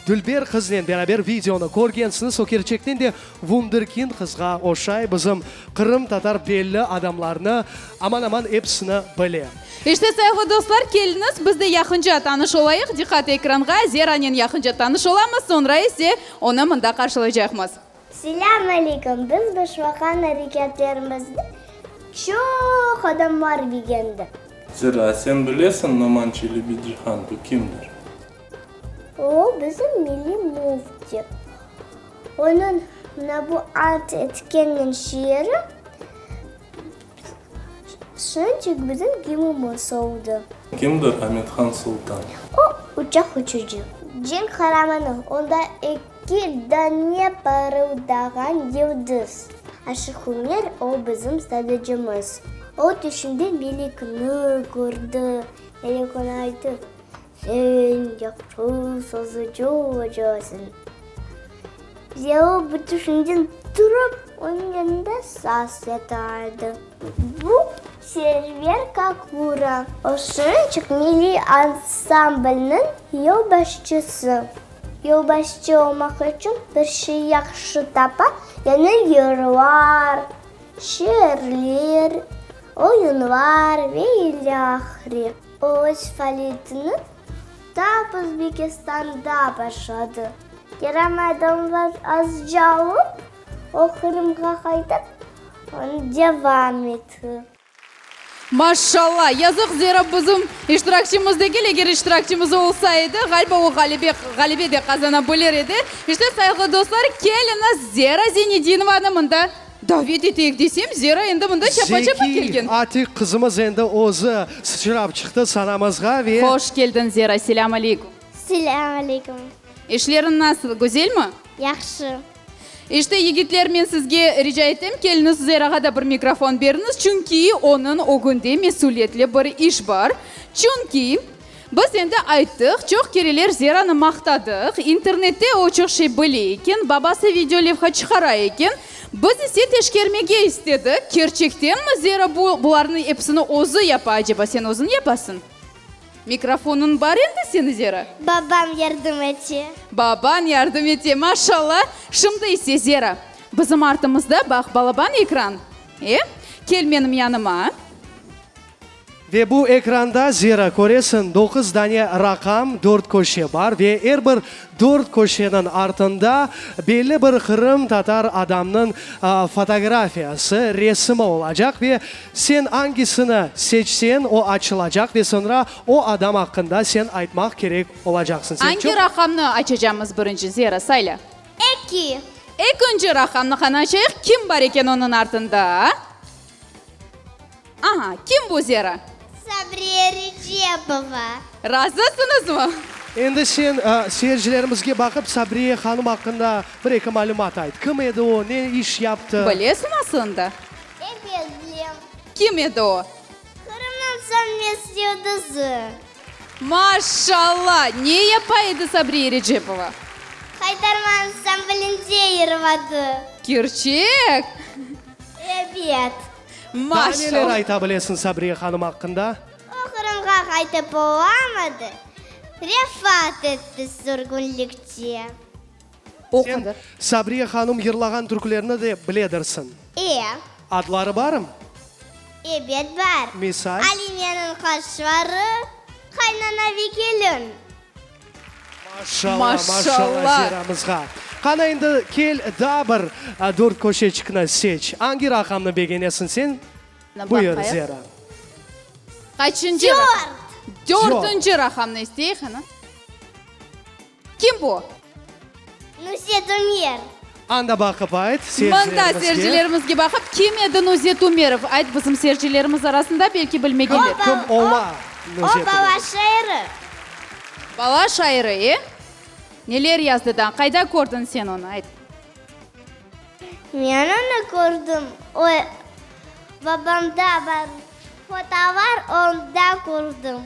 dülber qıznen beraber videonı körgensiñiz. O kerçekten de vunderkind qızğa oşay, bizim qırımtatar belli adamlarnı aman-aman episini bile. İşte, sayğılı dostlar, keliñiz, biz de yaqınca tanış olayıq. Diqqat ekranğa, Zeranen yaqınca tanış olamız, soñra ise onı mında qarşılaycaqmız. Selâm aleyküm! Biz başlağan areketlerimizni çoq adamlar begendi. Zera, sen bilesiñ Noman Çelebicihan bu kimdir? O, bizim milliy müfti. Onıñ mına bu Ant etkenmen şiiri Şınçık bizim gimnimiz oldı. Kimdir Amethan Sultan? O, uçaq uçucı. Cenk qaramanı, onda eki dane parıldağan yıldız. Aşıq Ümer, o bizim sadacımız. O tüşünde melekni kördi. Melek oña ayttı, Sen yahşı sazıcı olacaqsıñ. Ve o bu tüşünden turıp, onıñ yanında saz yatardı. Bu Server Kakura. O Şırınçıq milliy ansamblniñ yolbaşçısı. Yolbaşçı olmaq içün bir şey yahşı tapa, yani yırlar, şiirler, oyunlar ve ilâhre. O öz faaliyetini tap Özbekistanda başladı. Yaramay adamlar azca alıp, o Qırımğa qaytıp, onı devam etti. Maşşalla! Yazıq, Zera bizim iştirakçimiz degil, eger iştirakçimiz olsa edi, ğaliba o ğalebe, ğalebe de qazana bilir edi. İşte, sayğılı dostlar, keliñiz, Zera Zinedinovanı mında Davet eteyik desem, Zera endi mında çapa-çapa kelgen. Zeki, atik qızımız endi özü sıçrap çıqtı sanamızğa ve. Hoş keldiñ, Zera, selâm aleyküm. Selâm aleyküm. İşleriñ nasıl, güzelmi? Yahşı. İşte, yigitler, men sizge rica etem, keliñiz, Zerağa da bir mikrofon beriñiz, çünki onıñ ögünde mesüliyetli bir iş bar. Çünki biz endi ayttıq, çoq kereler Zeranı maqtadıq, internette o çoq şey bile eken, babası video levha çıqara eken. Biz ise teşkermege istedik, kerçektenmi Zera bu bularnıñ episini özü yapa aceba? Sen özüñ yapasıñ? Mikrofonıñ bar endi seni, Zera? Babam yardım ete. Babañ yardım ete, maşallah! Şimdi ise, Zera, Bizim artımızda, baq, balaban ekran. E? Kel menim yanıma. Ve bu ekranda, Zera, köresiñ, doquz dane raqam, dört köşe bar ve er bir dört köşeniñ artında belli bir qırımtatar adamnıñ fotografiyası, resimi olacaq ve sen angisini seçseñ, o açılacaq ve soñra o adam aqqında sen aytmaq kerek olacaqsıñ. Sen Angi çoq. raqamnı açacamız birinci, Zera, sayla. Eki. Ekinci raqamnı qana açayıq, kim bar eken onıñ artında? Aha, kim bu Zera? Sabriye Recepova. Razısıñızmı? Endi sen seyircilerimizge baqıp Sabriye hanım aqqında bir-eki malümat ayt. Kim edi o, ne iş yaptı? Bilesiñ aslında? Ebet, bilem. Kim edi o? Qırımnıñ sönmez yıldızı. Maşşalla! Ne yapa edi Sabriye Recepova? Haytarma ansamblinde yırladı. Kerçek? Ebet. Daa neler ayta bilesiñ Sabriye hanım aqqında? O Qırımğa qaytıp olamadı, vefat etti sürgünlikte. O Sen qadar. Sabriye hanım yırlağan türkülerni de biledirsiñ. E. Adları barmı? Ebet bar. Misal? Alimeniñ qaşları, qaynana ve kelin. Maşalla, maşalla Zeramızğa. Qana endi kel daa bir dört köşeçikni seç. Angi raqamnı begenesiñ sen? Buyur, Zera. Qaçıncı raqam? Dörtünci raqamnı isteyik, ana. Kim bu? Nuzet Ümer. Anda baqıp ayt, Mında seyircilerimizge. seyircilerimizge baqıp, kim edi Nuzet Ümerov? Ayt, bizim seyircilerimiz arasında belki bilmegenler. Kim ola Nuzet O Ümerov? bala şairi. Bala şairi, e? Neler yazdı daa? Qayda kördiñ sen onı, ayt. Men onı kördim, o, babamda bar fotolar, onda kördim.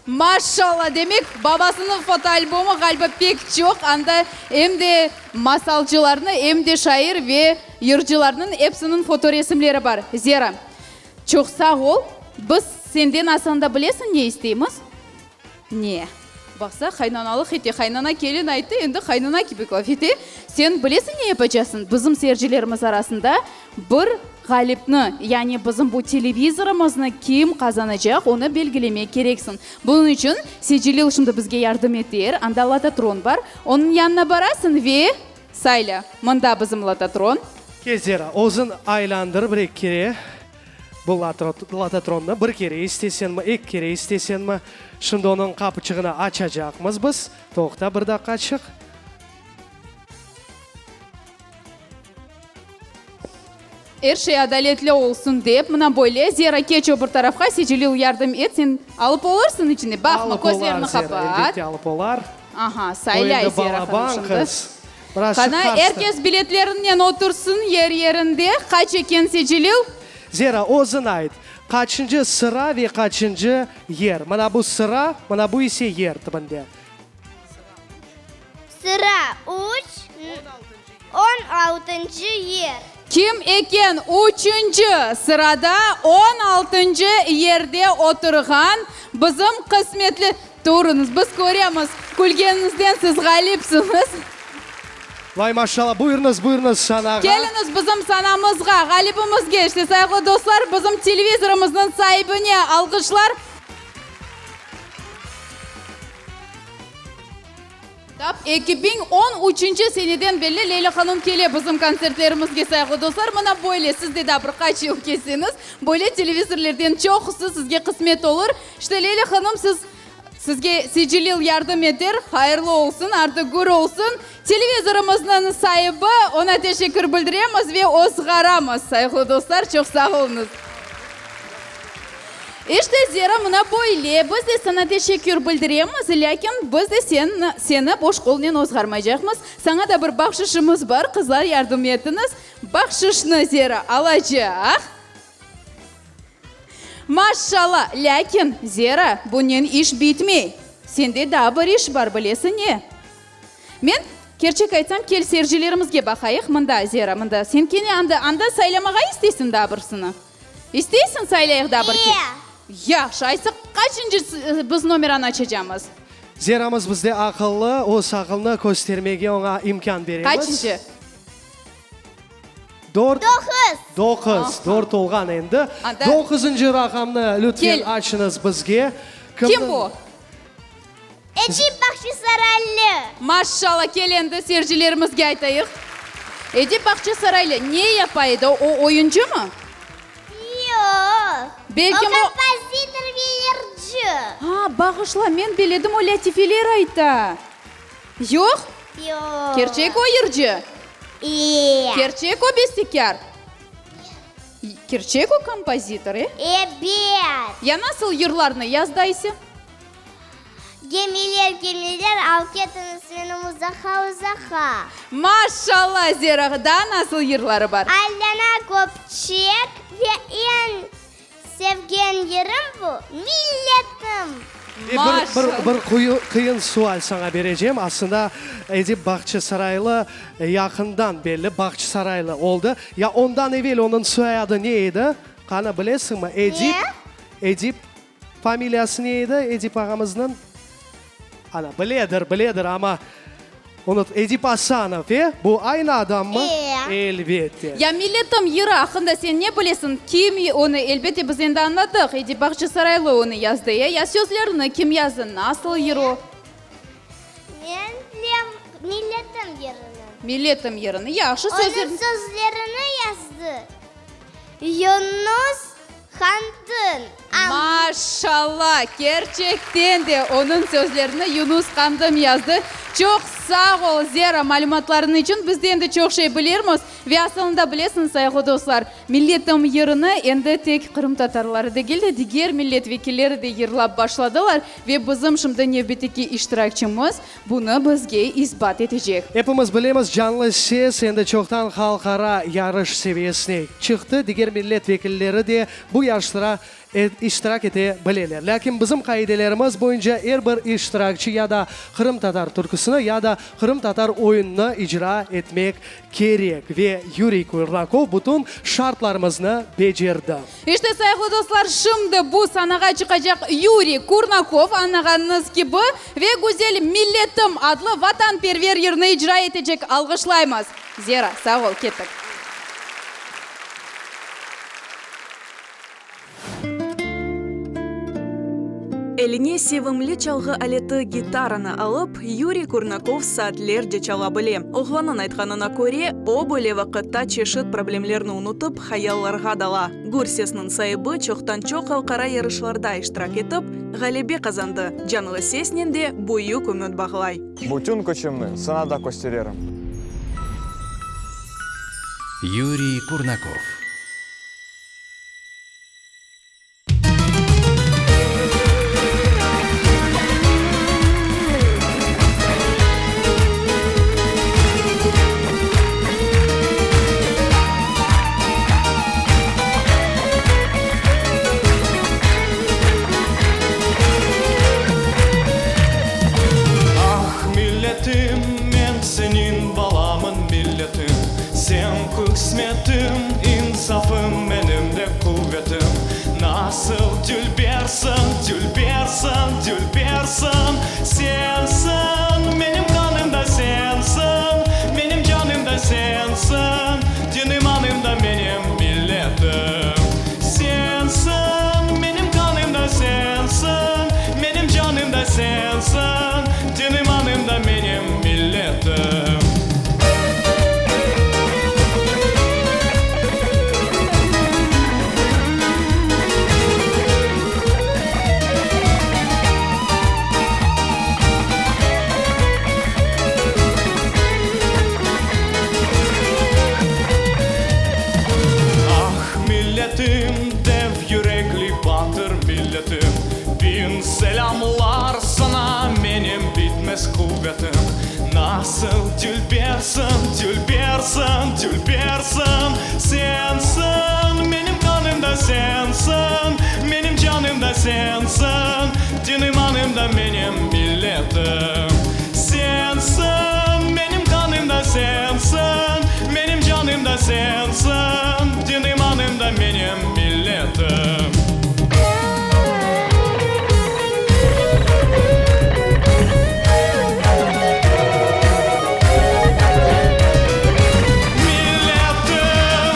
Maşşalla, demek, babasınıñ fotoalbomı ğaliba pek çoq, anda em de masalcılarnı, em de şair ve yırcılarnıñ epsiniñ fotoresimleri bar. Zera, çoq sağ ol. Biz senden aslında bilesiñ ne isteymiz? Ne? Baqsa, qaynanalıq ete. Qaynana kelin ayttı, endi qaynana kibi laf ete. Sen bilesiñ ne yapacasıñ? Bizim seyircilerimiz arasında bir ğalipni, yani bizim bu televizorımıznı kim qazanacaq, onı belgilemek kereksiñ. Bunıñ içün Secelil şimdi bizge yardım eter, anda lototron bar. Onıñ yanına barasıñ ve sayla, mında bizim lototron. Kel, Zera, özüñ aylandır bir eki kere bu lototronnı. Bir kere isteseñmi, eki kere isteseñmi? Şimdi onıñ qapıçığını açacaqmız biz. Toqta bir daqqaçıq. Er şey adaletli olsun dep, mına böyle, Zera, keç o bir tarafqa, Secelil, yardım et, sen alıp olursıñ içinde, baqma, Alıp olar, közlerini Zera, qapat. elbette alıp olar. Aha, O saylay endi Zera hanım balaban şimdi. qız. Birazçıq Qana, qarıştı. er kes biletlerinen otursın yer-yerinde. Qaç eken, Secelil? Zera, özüñ ayt, qaçıncı sıra ve qaçıncı yer? Mına bu sıra, mına bu ise yer tibinde. Sıra üç, on altıncı yer. Kim eken üçünci sırada on altıncı yerde oturğan bizim qısmetli. Turıñız, biz köremiz, külgeniñizden siz ğalipsiñiz. Vay maşallah, buyurıñız, buyurıñız sanağa. Keliñiz bizim sanamızğa, ğalibimizge, işte sayğılı dostlar, bizim televizorımıznıñ saibine alğışlar. Tap 2013 seneden belli Leyla hanım kele bizim kontsertlerimizge, sayğılı dostlar. Mına böyle, siz de daa bir qaç yıl kelseñiz, böyle televizorlerden çoqusı sizge qısmet olur. İşte, Leyla hanım, siz, sizge Secelil yardım eter. Hayırlı olsun, artı gür olsun. Televizorımıznıñ saibi, oña teşekkür bildiremiz ve ozğaramız, sayğılı dostlar, çoq sağ oluñız. İşte, Zera, mına böyle, biz de saña teşekkür bildiremiz, lâkin biz de sen, seni boş qolnen ozğarmaycaqmız. Saña da bir bahşışımız bar, qızlar, yardım etiñiz. Bahşışnı Zera alacaq. Maşşalla! Lâkin, Zera, bunen iş bitmey. Sende daa bir iş bar, bilesiñ ne? Men, kerçek aytsam, kel seyircilerimizge baqayıq, mında, Zera, mında. Sen kene anda, anda saylamağa isteysiñ daa birisini? İsteysiñ saylayıq daa bir kere? Yahşı, aysa, qaçıncı biz nomeranı açacamız? Zeramız bizde aqıllı, öz aqılını köstermege oña imkân beremiz. Qaçıncı? Dört. Doquz. Doquz. Dört olğan endi. Anda. Doquzıncı raqamnı lütfen Kel. açıñız bizge. Kim bu? Edip Bağçasaraylı. Maşşalla, kel endi seyircilerimizge aytayıq. Edip Bağçasaraylı ne yapa edi? O oyuncımı? Yoq. Belkim o o. Kompozitor ve yırcı. Ha, bağışla, men beledim o lâtifeler ayta. Yoq? Yoq. Kerçek o yırcı? E. Kerçek o bestekâr? Kerçek o kompozitor, e? Ebet. Ya nasıl yırlarnı yazdı ayse? Gemiler, gemiler, al ketiñiz meni uzaqa-uzaqa. Maşşalla, Zera, daa nasıl yırları bar? Allana köpçek ve eñ sevgen yırım bu, Milletim! Bir, bir, bir quyu, qıyın sual saña berecem. Aslında, Edip Bağçasaraylı yaqından belli Bağçasaraylı oldı. Ya ondan evel onıñ soyadı ne edi? Qana, bilesiñmi? Edip, Edip. Familiyası ne edi Edip ağamıznıñ? Ana, biledir, biledir, amma unut. Edip Asanov, e? Bu aynı adammı? E. Elbette. Ya Milletim yırı aqqında sen ne bilesiñ? Kim onı, elbette, biz endi añladıq, Edip Bağçasaraylı onı yazdı, e? Ya sözlerini kim yazdı, nasıl yır o? Men bilem Milletim yırını. Milletim yırını, yahşı, sözlerini. Onıñ sözlerini yazdı Yunus Qandım. Maşşalla! Kerçekten de onıñ sözlerini Yunus Qandım yazdı. Çoq sağ ol, Zera, malümatlarıñ içün. Biz de endi çoq şey bilermiz. Ve asılında bilesiñiz, sayğılı dostlar, Milletim yırını endi tek qırımtatarları degil de, diger millet vekilleri de yırlap başladılar. Ve bizim şimdi nevbetteki iştirakçimiz bunı bizge isbat etecek. Epimiz bilemiz, Canlı ses endi çoqtan halqara yarış seviyesine çıqtı, diger millet vekilleri de bu yarışlara iştirak ete bileler. Lâkin bizim qaidelerimiz boyunca er bir iştirakçi ya da qırımtatar türküsini, ya da qırımtatar oyunını icra etmek kerek. Ve Yuriy Kurnakov bütün şartlarımıznı becerdi. İşte, sayğılı dostlar, şimdi bu sanağa çıqacaq Yuriy Kurnakov, añlağanıñız kibi, ve güzel Milletim adlı vatanperver yırnı icra etecek. Alğışlaymız! Zera, sağ ol, kettik. Eline sevimli çalğı aleti gitaranı alıp, Yuriy Kurnakov saatlerce çala bile. Oğlannıñ aytqanına köre, o, böyle vaqıtta çeşit problemlerni unutıp, hayallarğa dala. Gür sesniñ saibi çoqtan-çoq halqara yarışlarda iştirak etip, ğalebe qazandı, canlı sesnen de büyük ümüt bağlay. Bütün küçümni saña da köstererim. Yuriy Kurnakov. Ah, milletim, men seniñ balamın, milletim, Sen qısmetim, insafım, menim de quvetim. Nasıl dülbersiñ, dülbersiñ, dülbersiñ, Sensiñ, menim qanımda sensiñ, menim canımda sensiñ, Din-imanımda menim milletim. Sensiñ, menim qanımda sensiñ, menim canımda sensiñ, Din-imanımda menim milletim. Ah, milletim, dev yürekli batır milletim, Biñ selâmlar saña, menim bitmez quvetim. Nasıl dülbersiñ, dülbersiñ, dülbersiñ, Sensiñ, menim qanımda sensiñ, menim canımda sensiñ, Din-imanımda menim milletim. Sensiñ, menim qanımda sensiñ, menim canımda sensiñ, Din-imanımda menim milletim. Milletim!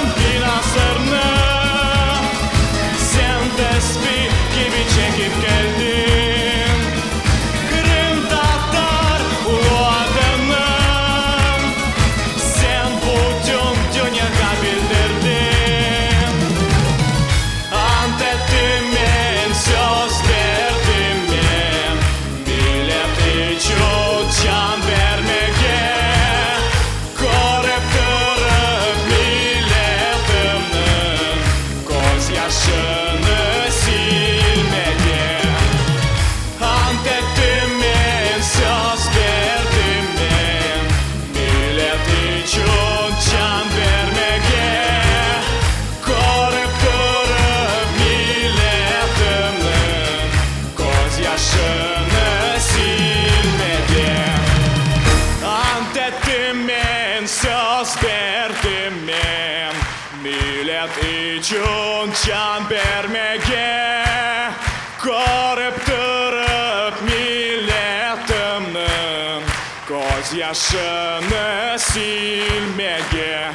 ettim men, söz berdim men, Millet içün can bermege. Körip turıp milletimniñ közyaşını silmege.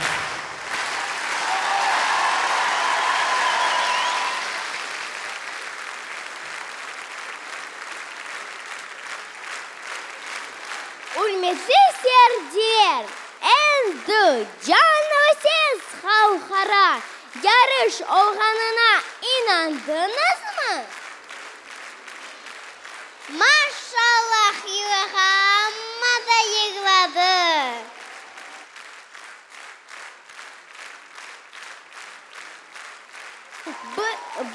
Ürmetli seyirciler, endi Canlı ses halqara yarış olğanına inandıñızmı? Maşallah, Yurağa amma da yırladı!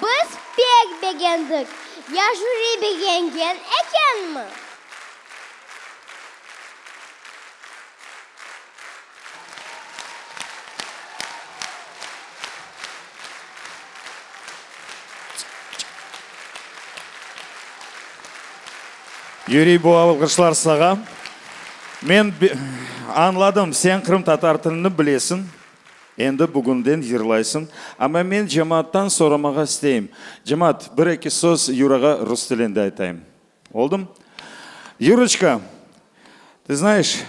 Biz pek begendik. Ya jüri begengen ekenmi? Yuriy, bu alğışlar sağa. Men añladım, sen qırımtatar tilini bilesiñ. Endi bugünden yırlaysıñ. Amma men cemaattan soramağa isteyim. Cemaat, bir-eki söz Yurağa rus tilinde aytayım. Oldum? Yuroçka, ты знаешь,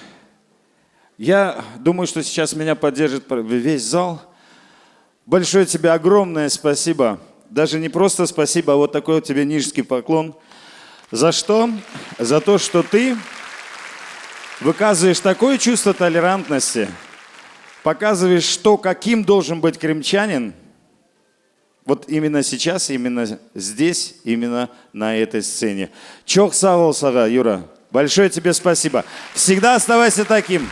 я думаю, что сейчас меня поддержит весь зал. Большое тебе огромное спасибо. Даже не просто спасибо, а вот такой вот тебе низкий поклон. За что? За то, что ты выказываешь такое чувство толерантности, показываешь, что каким должен быть крымчанин, вот именно сейчас, именно здесь, именно на этой сцене. Çoq sağ ol saña, Юра. Большое тебе спасибо. Всегда оставайся таким.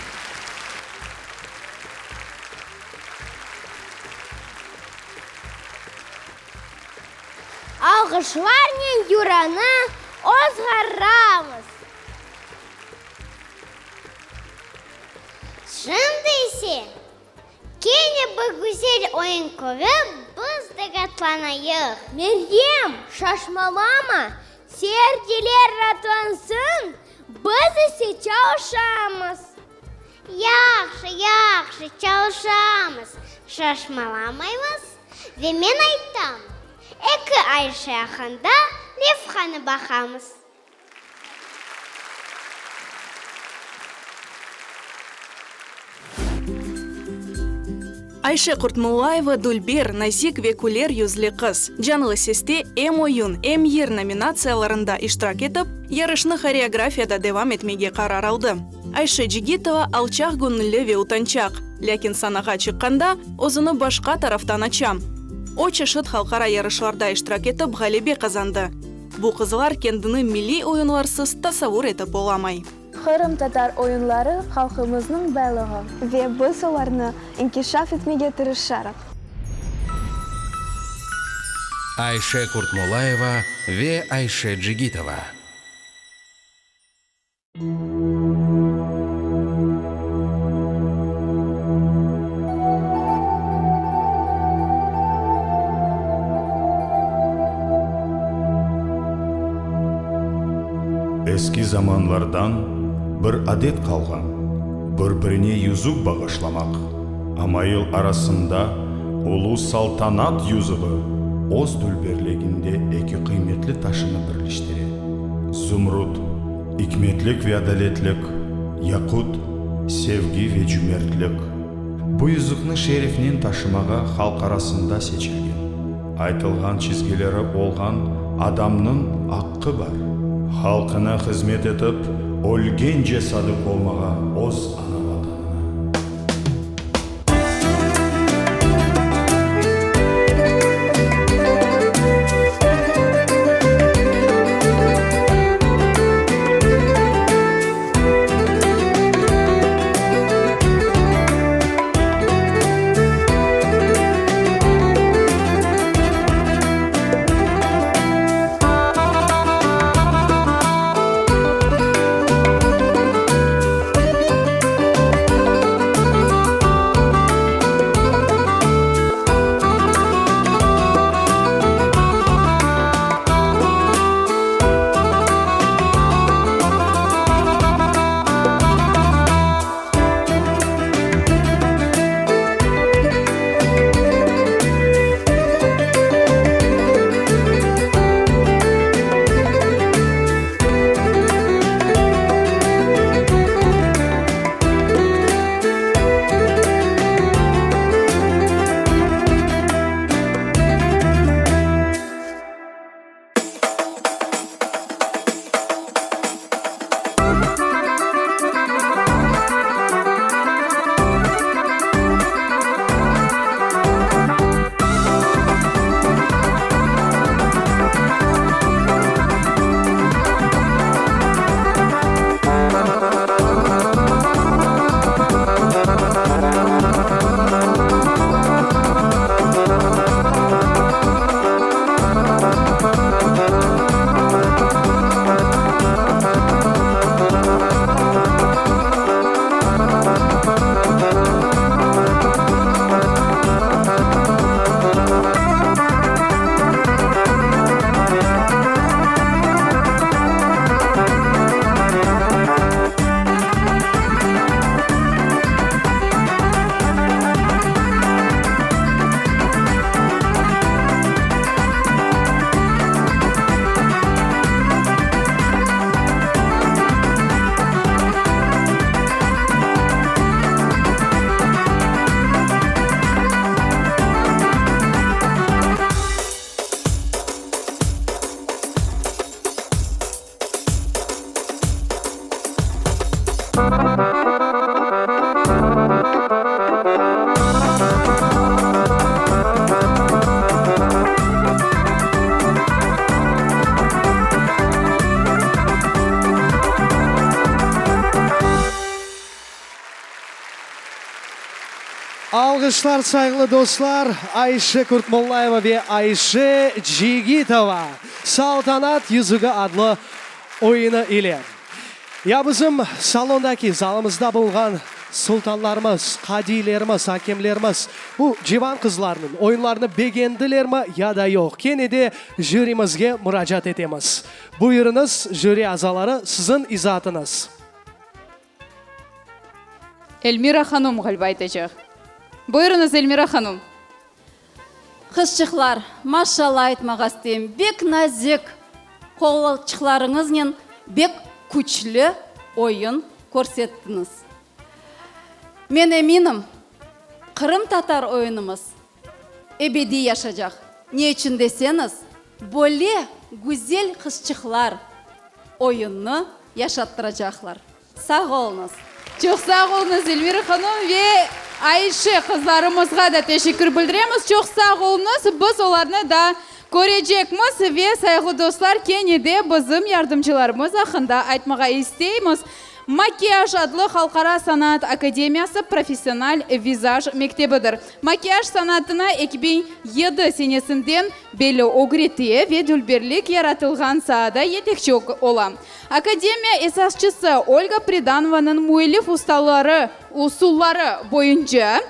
Alğışlarnen Yuranı ozğaramız. Şimdi ise kene bir güzel oyun körip biz de ratlanayıq. Meryem, şaşmalama, seyirciler ratlansın, biz ise çalışamız. Yahşı, yahşı, çalışamız, şaşmalamaymız. Ve men aytam, eki Ayşe aqqında levhanı baqamız. Ayşe Qurtmullayeva dülber, nazik ve küler yüzli qız. Canlı seste em oyun, em yır nominatsiyalarında iştirak etip, yarışnı horeografiyada devam etmege qarar aldı. Ayşe Cigitova alçaq göñülli ve utançaq, lâkin sanağa çıqqanda özüni başqa taraftan aça. O, çeşit halqara yarışlarda iştirak etip ğalebe qazandı. Bu qızlar kendini milliy oyunlarsız tasavur etip olamay. Qırımtatar oyunları halqımıznıñ baylığı. Ve biz olarnı inkişaf etmege tırışarıq. Ayşe Kurtmullayeva ve Ayşe Cigitova. Eski zamanlardan bir adet qalğan, bir-birine yüzük bağışlamaq. Amayıl arasında ulu saltanat yüzüği öz dülberliginde eki qıymetli taşını birleştire, zümrüt, ikmetlik ve adaletlik, yaqut, sevgi ve cümertlik. Bu yüzükni şerefnen taşımağa halq arasında seçilgen, aytılğan çizgileri olğan adamnıñ aqqı bar. Halqına hızmet etip, ölgence sadıq olmağa öz ana Vatanına. Alğışlar, sayğılı dostlar, Ayşe Kurtmollayeva ve Ayşe Cigitova Saltanat yüzügi adlı oyunı ile. Ya bizim salondaki, zalımızda bulunğan sultanlarımız, qadiylerimiz, akemlerimiz bu civan qızlarnıñ oyunlarını begendilermi ya da yoq? Kene de jürimizge muracaat etemiz. Buyurıñız, jüri azaları, siziñ izaatıñız. Elmira hanum ğaliba aytacaq. Buyurıñız, Elmira hanum. Qızçıqlar, maşallah aytmağa isteyim, bek nazik qolçıqlarıñıznen bek küçlü oyun körsettiñiz. Men eminim, qırımtatar oyunımız ebediy yaşacaq. Ne içün deseñiz, böyle güzel qızçıqlar oyunnı yaşattıracaqlar. Sağ oluñız. Çoq sağ oluñız, Elmira hanım ve Ayşe qızlarımızğa da teşekkür bildiremiz. Çoq sağ oluñız, biz olarnı daa körecekmiz. Ve, sayğılı dostlar, kene de bizim yardımcılarımız aqqında aytmağa isteymiz. Makiyaj adlı halqara sanat akademiyası professional vizaj mektebidir. Makiyaj sanatına 2007 senesinden belli ögrete ve dülberlik yaratılğan saada yetekçi ola. Akademiya esasçısı Olga Pridanovanıñ müellif ustaları usulları boyunca,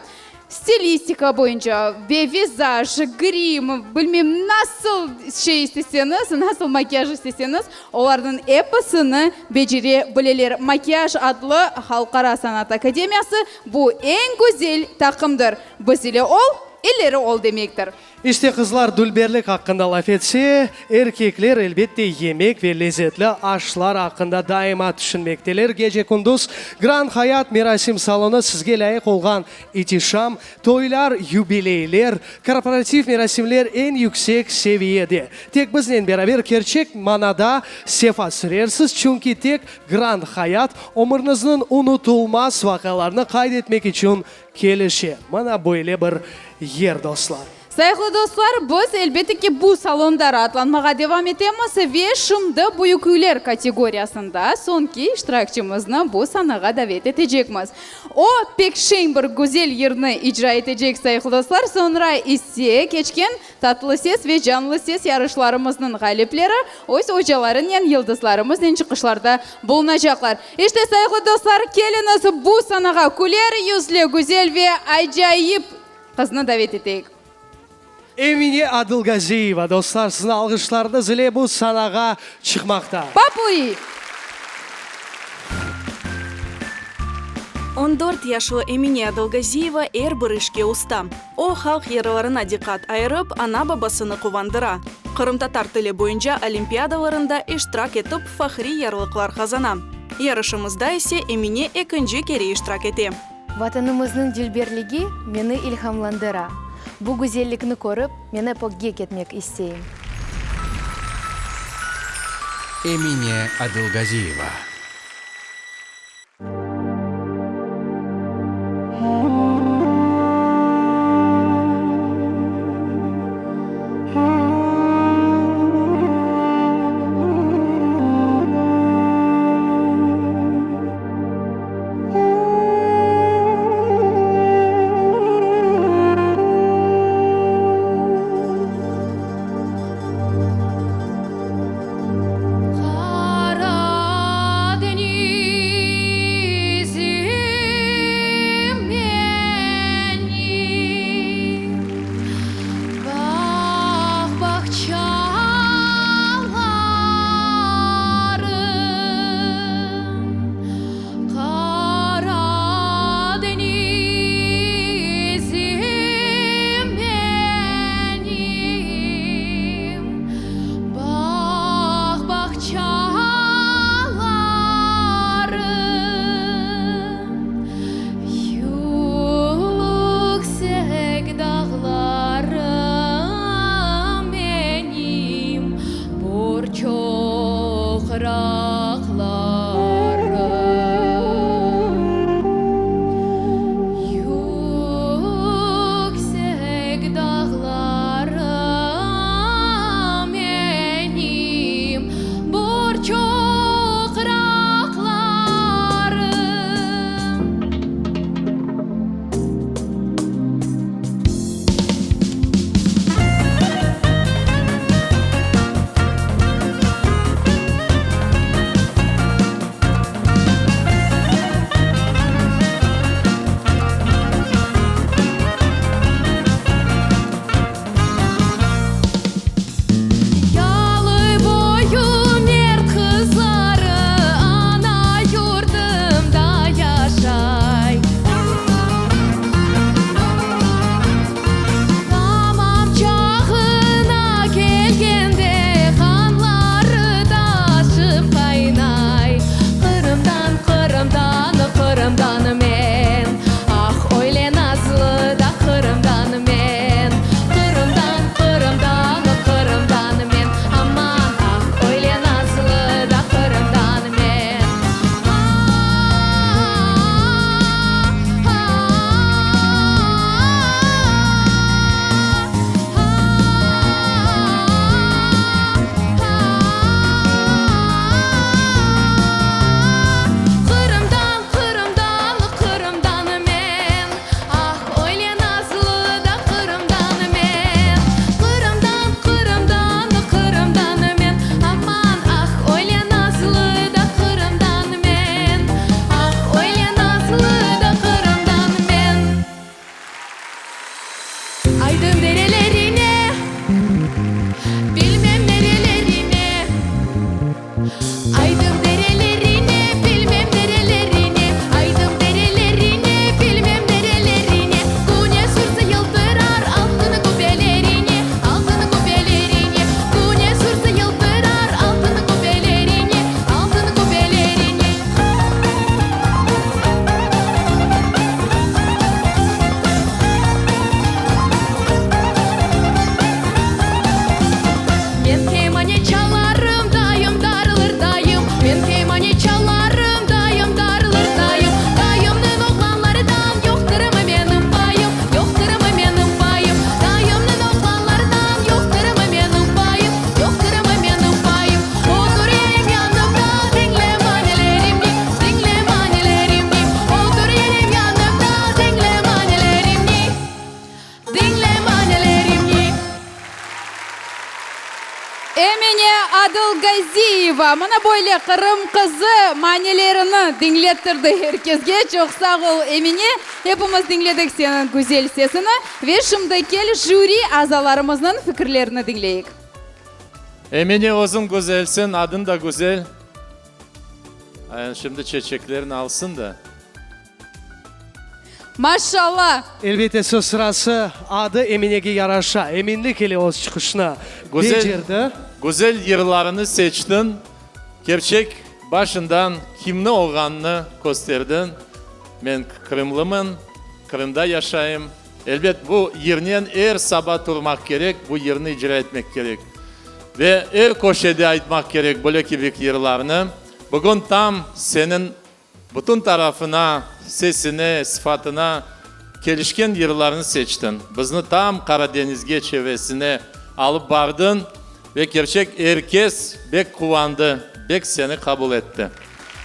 stilistika boyunca ve vizaj, grim, bilmem nasıl şey isteseñiz, nasıl makiyaj isteseñiz, olarnıñ episini becere bileler. Makiyaj adlı halqara sanat akademiyası bu eñ güzel taqımdır. Biz ile ol, ileri ol demektir. İşte, qızlar dülberlik aqqında laf etse, erkekler, elbette, yemek ve lezetli aşlar aqqında daima tüşünmekteler. Gece-kündüz Grand Hayat merasim salonı sizge lâyıq olğan itişam, toylar, yubileyler, korporativ merasimler eñ yüksek seviyede. Tek biznen beraber kerçek manada sefa sürersiz, çünki tek Grand Hayat ömürñizniñ unutulmaz vaqialarını qayd etmek içün Kelişe. Mana böyle bir yer, dostlar. Sayğılı dostlar, biz, elbette ki, bu salonda raatlanmağa devam etemiz ve şimdi büyüküyler kategoriyasında soñki iştirakçimizni bu sanağa davet etecekmiz. O, pek şeñ bir güzel yırnı icra etecek, sayğılı dostlar, soñra ise keçken Tatlı ses ve Canlı ses yarışlarımıznıñ ğalipleri öz ocalarınen, yıldızlarımıznen çıqışlarda bulunacaqlar. İşte, sayğılı dostlar, keliñiz, bu sanağa küler yüzlü, güzel ve acayip qıznı davet eteyik. Emine Adılgaziyeva, dostlar, siziñ alğışlarıñız ile bu sanağa çıqmaqta. Popuri! On dört yaşlı Emine Adılgaziyeva er bir işke usta. O, halq yırlarına diqqat ayırıp, ana-babasını quvandıra. Qırımtatar tili boyunca olimpiadalarında iştirak etip, fahriy yarlıqlar qazana. Yarışımızda ise Emine ekinci kere iştirak ete. Vatanımıznıñ dülberligi meni ilhamlandıra. Bu güzellikni körip, men ep ögge ketmek isteyim. Emine Adılgaziyeva. Qara. Gaziyeva mına böyle Qırım qızı manelerini diñlettirdi er kesge. Çoq sağ ol, Emine. Epimiz diñledik seniñ güzel sesini. Ve şimdi kel jüri azalarımıznıñ fikirlerini diñleyik. Emine, özüñ güzelsiñ, adıñ da güzel. Şimdi çeçeklerni alsın da. Maşşalla! Elbette, söz sırası, adı Eminege yaraşa. Eminlik ile öz çıqışını becerdi. Güzel yırlarını seçtiñ, kerçek başından kimni olğanını kösterdiñ. Men qırımlımın, Qırımda yaşayım. Elbet, bu yırnen er saba turmaq kerek, bu yırnı icra etmek kerek. Ve er köşede aytmaq kerek böyle kibi yırlarnı. Bugün tam seniñ Bütün tarafına, sesine, sıfatına kelişken yırlarnı seçtiñ. Bizni tam Qaradeñizge çevresine alıp bardıñ ve kerçek er kes bek quvandı, bek seni qabul etti.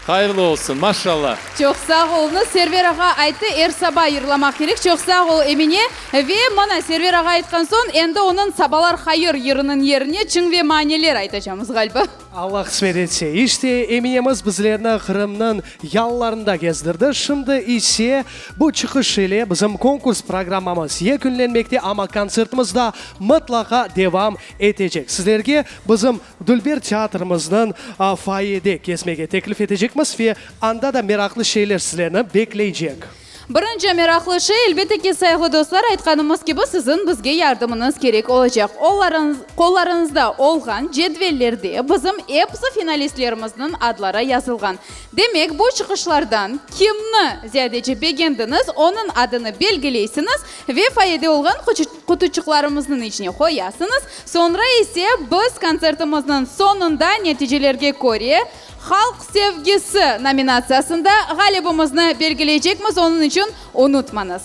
Hayırlı olsun, maşallah! Çoq sağ oluñız, Server ağa ayttı, er saba yırlamaq kerek. Çoq sağ ol, Emine. Ve mına, Server ağa aytqan soñ, endi onıñ Sabalar hayır yırınıñ yerine çıñ ve maneler aytacamız, ğaliba. Alla qısmet etse. İşte, Eminemiz bizlerni Qırımnıñ yalılarında gezdirdi. Şimdi ise bu çıqış ile bizim konkurs programmamız yekünlenmekte, amma kontsertimiz da mıtlaqa devam etecek. Sizlerge bizim dülber teatrimizniñ foyede gezmege teklif etecekmiz ve anda da meraqlı şeyler sizlerni bekleycek. Birinci meraqlı şey, elbette ki, sayğılı dostlar, aytqanımız kibi, siziñ bizge yardımıñız kerek olacaq. Qollarıñızda olğan cedvellerde bizim episi finalistlerimizniñ adları yazılğan. Demek, bu çıqışlardan kimni ziyadece begendiñiz, onıñ adını belgileysiñiz ve foyede olğan qutuçıqlarımıznıñ içine qoyasıñız. Soñra ise biz kontsertimizniñ soñunda neticelerge köre, Halq sevgisi nominatsiyasında ğalibimizni belgileycekmiz, onıñ içün unutmañız.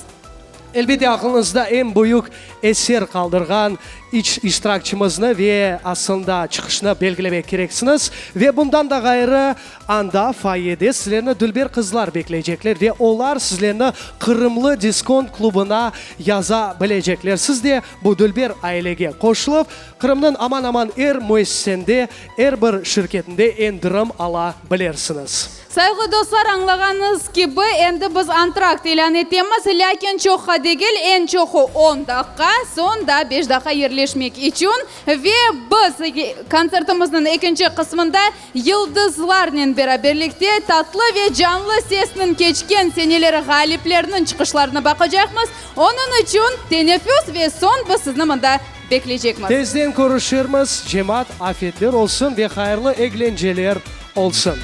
Elbette, aqlıñızda eñ büyük eser qaldırğan iç iştirakçımıznı ve aslında çıqışnı belgilemek kereksiñiz. Ve bundan da ğayrı, anda, foyede sizlerni dülber qızlar bekleycekler ve olar sizlerni Qırımlı diskont klubına yaza bilecekler. Siz de bu dülber ailege qoşulıp, Qırımnıñ aman-aman er müessisende, er bir şirketinde endirim ala bilersiñiz. Sayğılı dostlar, añlağanıñız kibi, endi biz antrakt ilân etemiz, lâkin çoqqa degil, eñ çoqu on daqqa, soñ daa beş daqqa yerleşmek içün. Ve biz kontsertimizniñ ekinci qısmında yıldızlarnen beraberlikte tatlı ve canlı sesniñ keçken seneleri ğaliplerniñ çıqışlarını baqacaqmız. Onıñ içün teneffüs ve soñ biz sizni mında bekleycekmiz. Tezden körüşirmiz, cemaat, afiyetler olsun ve hayırlı eglenceler olsun!